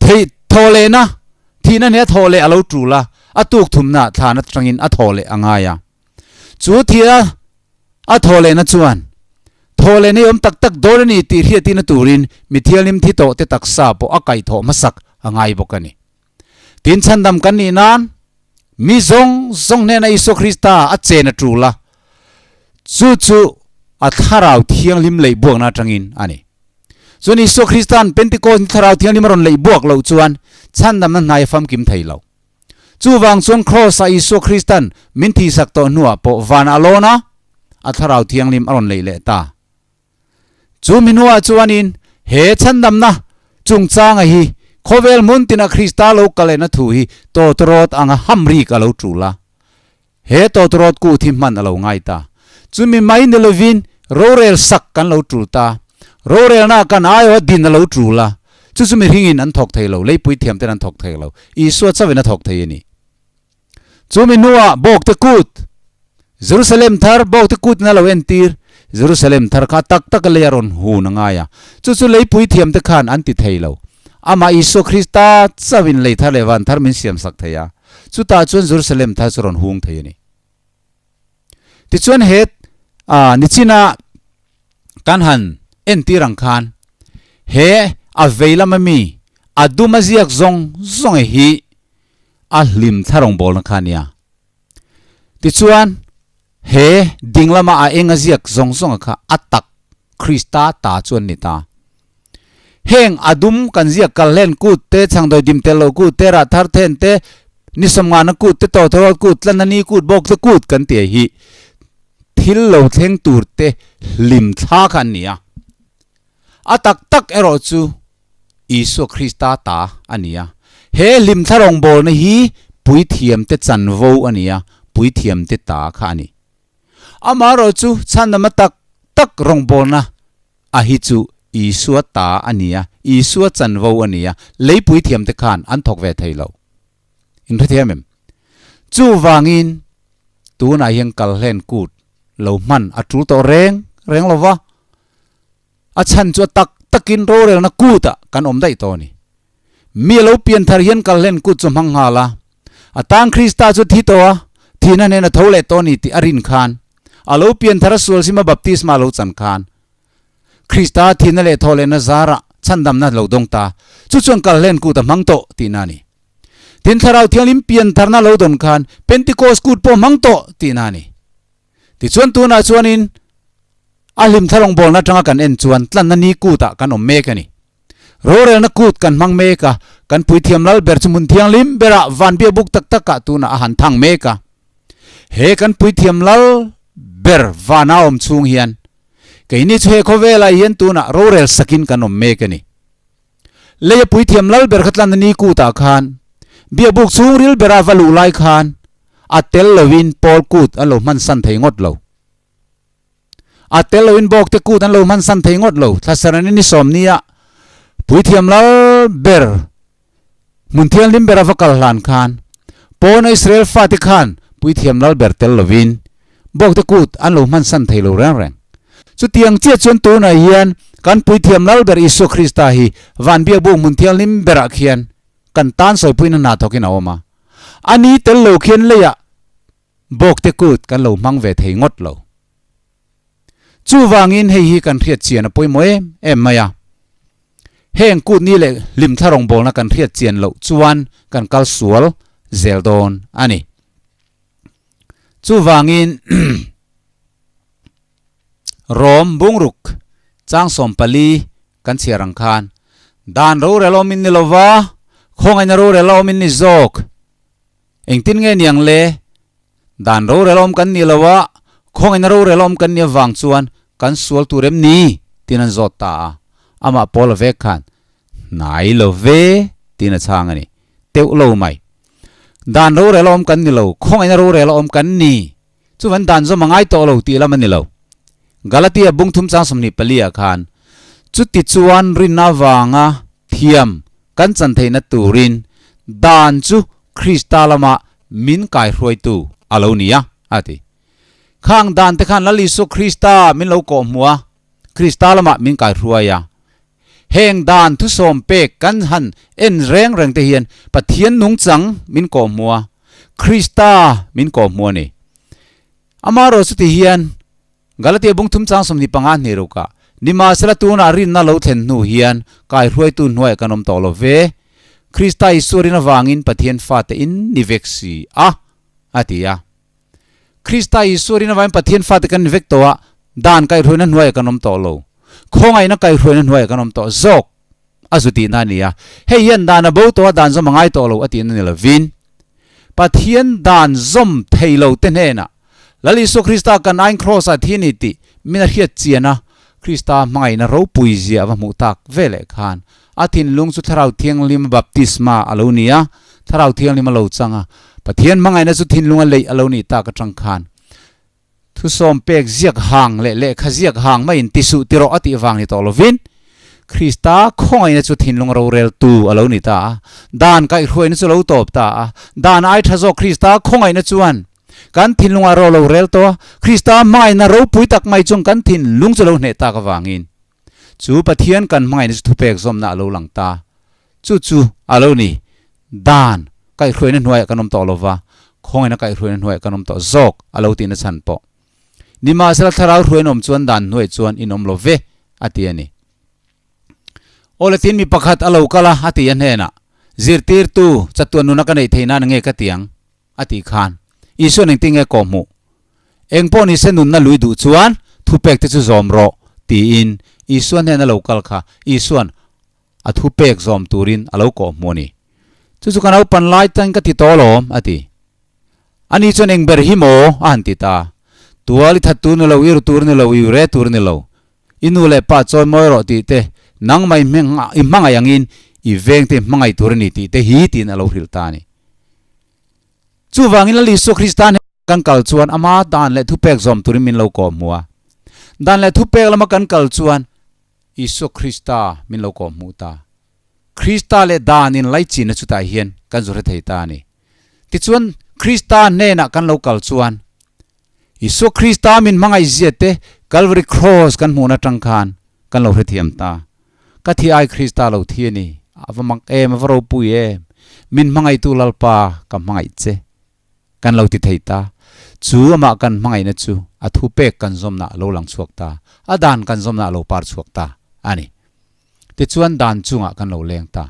theih thaw lehna thihna nia thaw leh a lo tul a, a tuk thumna thlan atangin a thaw leh a ngai a. Chu thia a thaw lehna chuan thaw lehna i awm tak tak dawn a ni tih hriatihna turin mi thianghlim thi tawh te taksa pawh a kaihthawh hmasak a ngai bawk a ni. Tin chhandam kan nih nan mi zawng zawng hnena Isua Krista a chen a tul a, chu chu a thlarau thianghlim leih buakna atangin a ni. Chuan Isua Krista'n Pentecost ni thlarau thianghlim a rawn leih buak loh chuan chhandamna hnai a famkim thei lo. Chuvang chuan Kraws-ah Isua Krista'n min thihsak tawh hnuah pawh van a lawn a, a Thlarau Thianghlim a rawn leih leh ta. Chu mi hnuah chuanin he chhandamna chungchanga hi khawvel hmun tina Krista lo kal lehna thu hi tawtawrawt anga hamrik a lo tul a. He tawtawrawt kut hi hman a lo ngai ta. Chumi mai ni lovin rorel sak kan lo tul ta. Rorelna kan aiawha din a lo tul a. Chu chu mihringin an thawk thei lo, leipui thiam ten an thawk thei lo. Isua chauhin a thawk thei a ni. Chumi hnuah bawkte kut, Jerusalem thar bawkte kutin a lo entir. Jerusalem thar kha tak taka lei a rawn hun a ngai a. Chu chu leipui thiamte khan an ti thei lo. Amah Isua Krista chauhin lei thar leh van thar min siamsak thei a. Chutah chuan Jerusalem thar chu rawn hung thei a ni. Tichuan he nichina kan han entir ang khan he a vei lama mi a dum a ziak zawng zawng e hi a hlim thla rawngbawlna kha a nia. Tichuan. He ding lama a eng a ziak zawng zawnga kha a tak Krista ta chu an ni ta. Heng a dum kan ziak kal hlen kut te, chhangdawi dim tel lo kut te, rah thar then te, ni sawmngana kut te, tawtharawt kut, tlanna ni kut, bawk te kut kan ti hi thil lo thleng tur te hlim thla kha an ni a. A tak tak erawh chu Isua Krista ta a ni a. He hlimthla rawngbawlna hi puithiamte chanvo a ni a, puithiamte ta kha a ni. Amaherawh chu chhandama tak tak rawngbawlna a hi chu Isua ta a ni a, Isua chanvo a ni a, lei puithiamte khan an thawk ve thei lo. In hrethiam em? Chuvangin tunah hian kalhlen kut lo hman a tul tawh reng reng lo va. A chhan chu a tak takin rorelna kutah kan awm daih tawh a ni. Mi a lo pian thar hian kalhlen kut chu hmang nghal a, a tan Krista chu thi tawh a, thihna hnen a tho leh tawh a ni tih a rin khan, a lo pian thar a sual sima baptisma a lo chan khan, Krista thihna leh thawh lehna zarah chhandamna a lo dawng ta, chu chuan kalhlen kut a hmang tawh tihna a ni. Tin, Thlarau Thianghlim pian tharna a lo dawn khan Pentecost kut pawh hmang tawh tihna a ni. Tichuan tunah chuanin a hlimthla rawngbawlna atanga kan en chuan tlanna ni kutah kan awm mek a ni. Rorelna kut kan hmang mek a, kan puithiam lal ber chu hmun thianghlim berah van biakbuk tak takah tunah a han thang mek a. He kan puithiam lal ber vana awm chhung hian keini chu he khawvelah hian tunah rorel sakin kan awm mek a ni. Leia puithiam lal ber kha tlanna ni kutah khan biakbuk chhungril bera va luh lai khan a tel loin Paul kut an lo hman san thei ngawt lo. A tel loin bawkte kut an lo hman san thei ngawt lo. Thlasarani ni sawmnia puithiam lal ber hmun thianghlim bera va kal hlan khan pawna Israel fate khan puithiam lal ber tel loin bawkte kut an lo hman san thei lo reng reng. Chutiang chiah chuan tunah hian kan Puithiam Lalber Isua Krista hi van biakbuk hmun thianghlim berah khian kan tan sawipuina hna thawkin a awm a. A ni tel lo khian leiah bawkte kut kan lo hmang ve thei ngawt lo. Chuvangin hei hi kan hriat chian a pawimawh em em mai a. Heng kut ni leh hlimthla rawngbawlna kan hriat chian loh chuan kan kal sual zel dawn a ni. Chuvangin Rom bungruk chang 14 kan chhiar ang khan dan rorel awmin ni lova, khawngaihna rorel awmin ni zawk. Engtin nge niang le? Dan rorel awm kan ni lo a, khawngaihna rorel awm kan ni avang chuan kan sual tur em ni? Tiin an zawt ta a. Amah Paula vek khan, Hnai lo ve, tiin a chhang a ni. Teuh lo mai. Dan rorel awm kan ni lo, khawngaihna rorel awm kan ni. Chuvan dan zawm a ngai tawh lo tih lam a ni lo. Galatia bung thum chang 24 ah khan, Chuti chuan rinna avanga thiam kan chan theihna turin dan chu Krista lama min kaihruaitu a lo ni a, a ti. Khang dan te khan Lal Isua Krista min lo kawhhmuh a, Krista lamah min kaihruai a. Heng dan thusawm pek kan han en reng reng te hian Pathian nungchang min kawhhmuh a, Krista min kawhhmuh a ni. Amaherawh chuti hian Galatia bung thum chang 25 hnih rukah, Nimahsela tunah rinna lo thlen hnu hian kaihruaitu hnuaiah kan awm tawh lo ve, Krista Isua rin avangin Pathian fate in ni vek si a, a ti a. Krista Isua rin avangin Pathian fate kan ni vek tawh a, dan kaihhruaina hnuaiah kan awm tawh lo. Khawngaihna kaihhruaina hnuaiah kan awm tawh zawk a zu tihna a ni a. Hei hian dan a bo tawh a, dan zawm a ngai tawh lo a tihna ni lovin, Pathian dan zawm thei lo te hnenah Lal Isua Krista kan aiin Kraws-ah thi a ni tih min a hriat chian a, Krista hmangaihna ropui zia a va hmuh tak veleh khan a thinlung chu Thlarau Thianghlim baptisma a lo ni a, Thlarau Thianghlim a lo chang a, Pathian hmangaihna chu thinlunga leih a lo nih tak atang khan thusawm pek ziak hang leh lehkha ziak hang maiin ti suh ti rawh a tih vang ni tawh lovin Krista khawngaihna chu thinlung roreltu a lo ni ta a, dan kaihhruaina chu lo tawp ta a, dan ai tha zawk Krista khawngaihna chuan kan thinlungah ro lo rel tawh a, Krista hmangaihna ropui tak mai chuan kan thinlung chu lo hneh tak avangin Chu Pathian kan hmangaihna chu thupek zawmna a lo lang ta. Chu chu a lo ni. Dan kaihhruaina hnuaiah kan awm tawh lo va, khawngaihna kaihhruaina hnuaiah kan awm tawh zawk a lo tihna chhan pawh. Nimahsela thlarau hruaina awm chuan dan hnuaiah chuan in awm lo ve, a ti a ni. Aw le tin mi pakhat a lo kal a, a ti a hnenah, Zirtirtu, chatuan nuna ka neih theih nan nge ka ti ang? A tih khan, Isuan engtin nge kawhhmuh? Eng pawh nise nunna lui duh chuan thupek te chu zawm rawh, tiin Isua hnena lo kal kha Isua'n a thupek zawm turin a lo kawh hmu a ni. Chu chu ka naupan lai tan ka ti tawh alawm, a ti. Ani chuan eng ber hi maw? a han ti ta. Tual i that tur ni lo, i ru tur ni lo, i ure tur ni lo. I nu leh pa chawi mawi rawh tih te, nangmah i i hmangaih angin i vengte i hmangaih tur a ni tih te hi tiin a lo hrilh ta a ni. Chuvangin Lal Isua Krista hnen kan kal chuan ama dan leh thupek zawm turin min lo kawh hmu a. Dan leh thupek lama kan kal chuan Isua Krista min lo kawh hmuh ta. Krista leh dan in laichinna chutah hian kan zu hre thei ta a ni. Tichuan, Krista hnenah kan lo kal chuan Isua Krista min hmangaihzia te Calvary Cross kan hmuhna atang khan kan lo hrethiam ta. Ka thi ai Krista lo thi a ni. A va mak em, a va ropui em. Min hmangaihtu Lalpa ka hmangaih che. Kan lo ti thei ta. Chu amah kan hmangaihna chu a thupek kan zawmna a lo lang chhuak ta. A dan kan zawmna a lo par chhuak ta a ni. Tichuan dan chungah kan lo leng ta.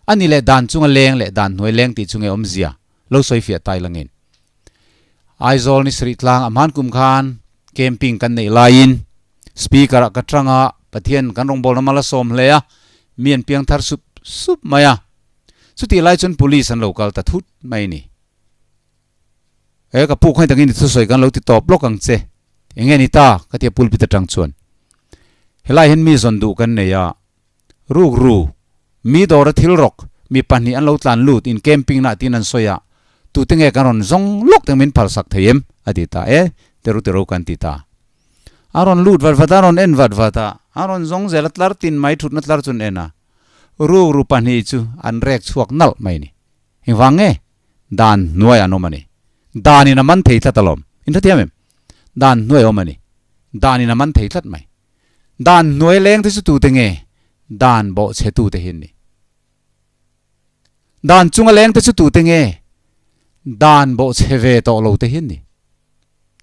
A ni leh dan chunga leng leh dan hnuai leng tih chu nge awmzia lo sawi fiah tai langin. Aizawl ni sarih tlang a hman kum khan camping kan neih laiin speaker ah ka tang a, Pathian kan rawngbawlna mal a sawm hle a, mi an piang thar sup sup mai a. Chutih lai chuan police an lo kal ta thut mai ni. He ka puk hain takin i thusawi kan lo ti tawp lawk ang che. Enge ni ta? Ka ti a pulpit atang chuan. Helai hian mi zawn duh kan nei a, ruk ru, mi dawra thil rawk, mi pahnih an lo tlan lut in camping na tiin an sawi a, tute nge kan rawn zawng lawk teng min phalsak thei em? A ti ta. E, teru teru kan ti ta. A rawn lut vat vat a, a rawn en vat vat a, a rawn zawng zel a, tlar tin mai thutna tlar chu an en a, ruk ru pahnih chu an rek chhuak nalh mai ni. Engvang nge? Dan hnuai an awm a ni. Dan in a man thei tlat alawm. In hrethiam em? Dan hnuai a awm a ni. Dan in a man thei tlat mai. Dan hnuai leng te chu tute nge? Dan bawhchhe tute hi an ni. Dan chunga leng te chu tute nge? Dan bawhchhe ve tawh lo te hi an ni.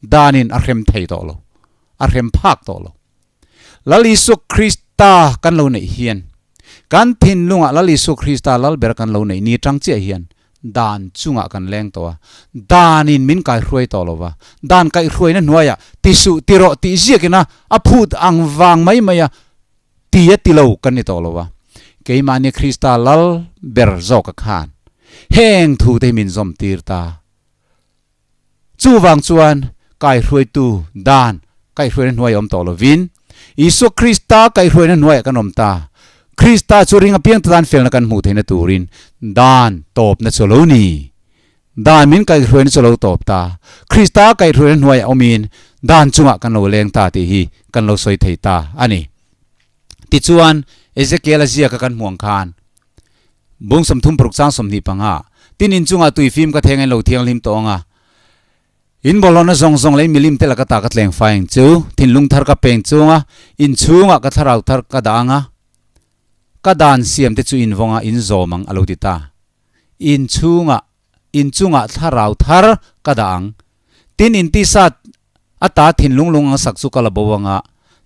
Dan in a hrem thei tawh lo. A hrem phak tawh lo. Lal Isua Krista kan lo neih hian, kan thinlungah Lal Isua Krista lal ber kan lo neih ni tang chiah hian dan chungah kan leng tawh a, danin min kaihruai tawh lo va, dan kaihruaina hnuaiah ti suh ti rawh tih ziakina a phut ang vang mai mai a ti a ti lo kan ni tawh lo va. Keimahni Krista lal ber zawka khan heng thute hi min zawm tir ta. Chuvang chuan kaihruaitu dan kaihruaina hnuai awm tawh lovin, Isua Krista kaihruaina hnuaiah kan awm ta. Krista chu ring apiang tan felna kan hmuh theihna turin dan tawpna chu a lo ni. Dan min kaihruaina chu a lo tawp ta. Krista kaihruaina hnuaiah awmin dan chungah kan lo leng ta tih hi kan lo sawi thei ta a ni. Tichuan, Ezekiel-a ziaka kan hmuh ang khan, Bung 36 chang 25, Tin in chungah tui fim ka theng a in lo thianghlim tawh ang a, in bawlhhlawhna zawng zawng leh in milim te laka ta ka tleng fai ang chu, thinlung thar ka peng chung a, in chhungah ka thlarau thar ka dah ang a, ka dan siam te chu in vawng a, in zawm ang a lo ti ta. In chhungah, in chungah thlarau thar ka dah ang. Tin in tisa ata thinlung lung ang sak chu ka la bo ang a,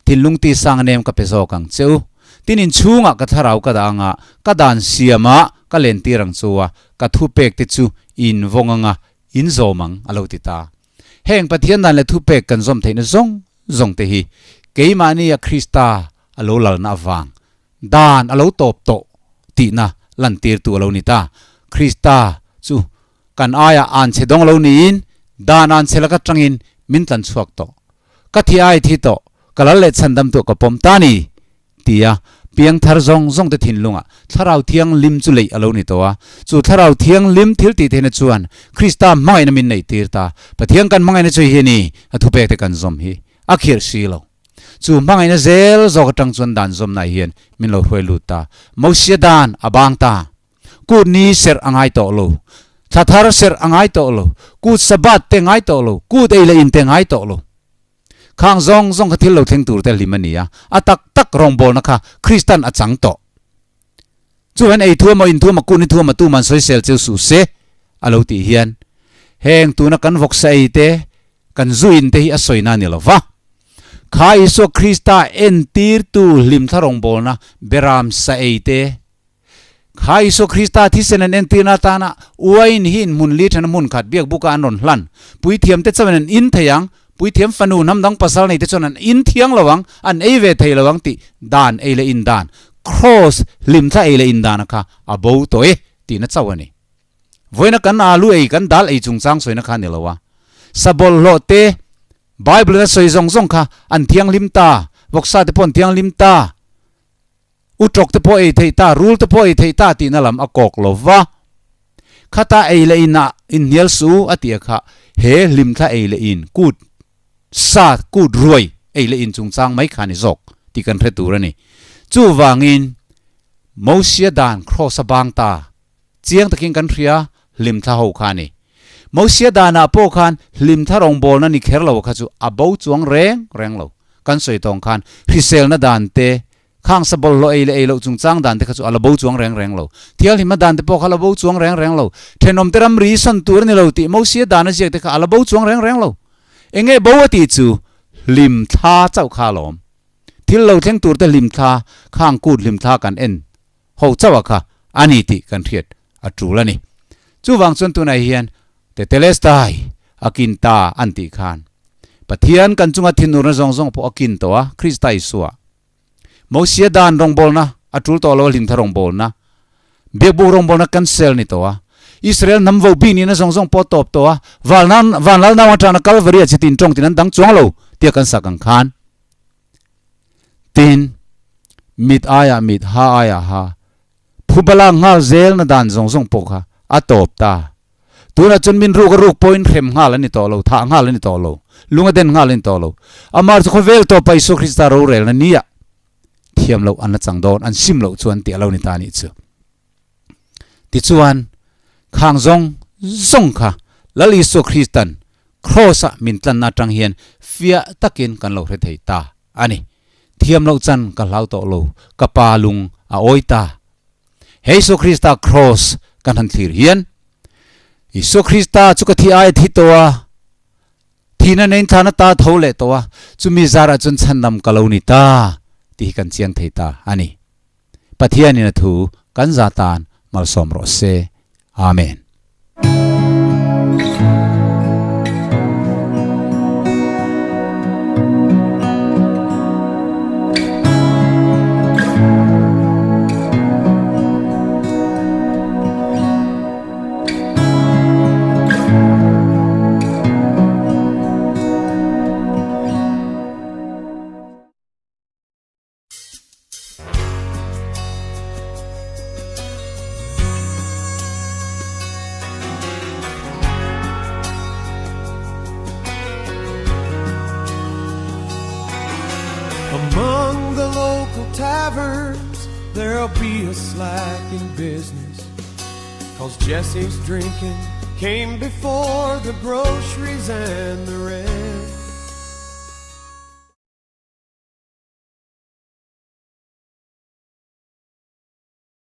thinlung tisang nem ka pe zawk ang che u. Tin in chhungah ka thlarau ka dah ang a, ka dan siamah ka lentir ang chu a, ka thupek te chu in vawng ang a, in zawm ang, a lo ti ta. Heng Pathian dan leh thupek kan zawm theihna zawng zawng te hi keimahnia Krista a lo lalna avang Dan a lo tawp tawh tihna lantirtu a lo ni ta. Krista chu kan aiah anchhe dawng lo niin dan anchhe laka tangin min tlan chhuak tawh. Ka thi ai thi tawh, ka lal leh chhandam tuah ka pawm ta ni tia piangthar zawng zawng te thinlungah Thlarau Thianghlim chu leih a lo ni tawh a. Chu Thlarau Thianghlim thil tih theihna chuan Krista hmangaihna min neihtir ta. Pathian kan hmangaihna chu hi a ni, a thupek te kan zawm hi a khirh si lo. Chu hmangaihna zel zawk atang chuan dan zawmna hian min lo hruai lut ta. Mosia dan a bang ta. Kut ni serh a ngai tawh lo. Thla thar serh a ngai tawh lo. Kut Sabbath te ngai tawh lo. Kut ei leh in te ngai tawh lo. Khang zawng zawng kha thil lo thleng tur te hlim a ni a. A tak tak rawngbawlna kha Kristan a chang tawh. Chuan ei thuam a in thuam a kut ni thuam a tuman sawisel cheu suh se a lo tih hian heng tuna kan vawksa ei te Kan zuin te hi a sawina a ni lo va. Kha Isua Krista entirtu hlimthla rawngbawlna beram sa ei te, Kha Isua Krista thisen an entirna atana uain hi in hmun li thana hmun khat biak buka an rawn hlan. Puithiamte chuan an in thei ang, puithiam fanu hnam dang pasal neite chuan an in thiang lo ang, an ei ve thei lo ang tih dan ei leh in dan, Kraws hlimthla ei leh in dana kha a bo tawh e tihna chauh a ni. Vawiina kan alu ei, kan dal ei chungchang sawina kha a ni lo a. Sa bawlhhlawh te, Bible-in a sawi zawng zawng kha an thianghlim ta, vawksa te pawh an thianghlim ta, utrawk te pawh ei theih ta, rul te pawh ei theih ta tihna lam a kawk lo va. Khata ei leh inah inhnial su a tih a kha, he hlimthla ei leh in kut sa, kut ruai ei leh in chungchang mai kha a ni zawk tih kan hre tur a ni. Chuvangin Mosia dan kraws a bang ta. Chiang takin kan hria, hlimthla ho kha a ni. Mosia danah pawh khan hlimthla rawngbawlna ni kher lo kha chu a bo chuang reng reng lo. Kan sawi tawng khan hriselna dan te, khang sa bawlhhlawh ei leh ei loh chungchang dan te kha chu a la bo chuang reng reng lo. Thianghlimna dan te pawh kha a la bo chuang reng reng lo. Thenawmte ramri sawn tur a ni lo tih Mosia dana ziak te kha a la bo chuang reng reng lo. Enge bo a tih chu hlimthla chauh kha a lawm. Thil lo thleng tur te hlimthla, khang kut hlimthla kan en ho chauh a kha a ni tih kan hriat a tul a ni. Chuvang chuan tunah hian Tetelestai a kin ta an tih khan Pathian kan chunga thinurna zawng zawng pawh a kin tawh a, Krista Isua. Mosia dan rawngbawlna a tul tawh lo a hlimtha rawngbawlna, biakbuk rawngbawlna cancel ni tawh a, Israel hnam vo bik nihna zawng zawng pawh a tawp tawh a, Valnan Vanlal nau atana Kalvari a chitin tawng tin an dang chuang lo tia kan sak ang khan. Tin, mit aiah mit, ha aiah ha, phubala nghal zelna dan zawng zawng pawh kha a tawp ta. Tunah chuan min ruk a ruk pawhin hrem nghal a ni tawh lo, thah nghal a ni tawh lo, lung a den nghal a ni tawh lo. Amah chu khawvel tawpa Isua Krista rorelna nia thiam loh an la chang dawn, an sim loh chuan tih a lo ni ta a nih chu. Tichuan, khang zawng zawng kha Lal Isua Kristan Kraws-a min tlanna atang hian fiah takin kan lo hre thei ta a ni. Thiam loh chan ka hlau tawh lo, ka pa lung a awi ta. He Isua Krista Kraws kan han thlir hian, Isua Krista chu ka thi aia thi tawh a, thihna nein thlan ata tho leh tawh a, chumi zarah chuan chhandam ka lo ni ta tih hi kan chiang thei ta a ni. Pathianin a thu kan za tan malsawm rawh se. Amen. Among the local taverns there'll be a slack in business Cause Jesse's drinking came before the groceries and the rent.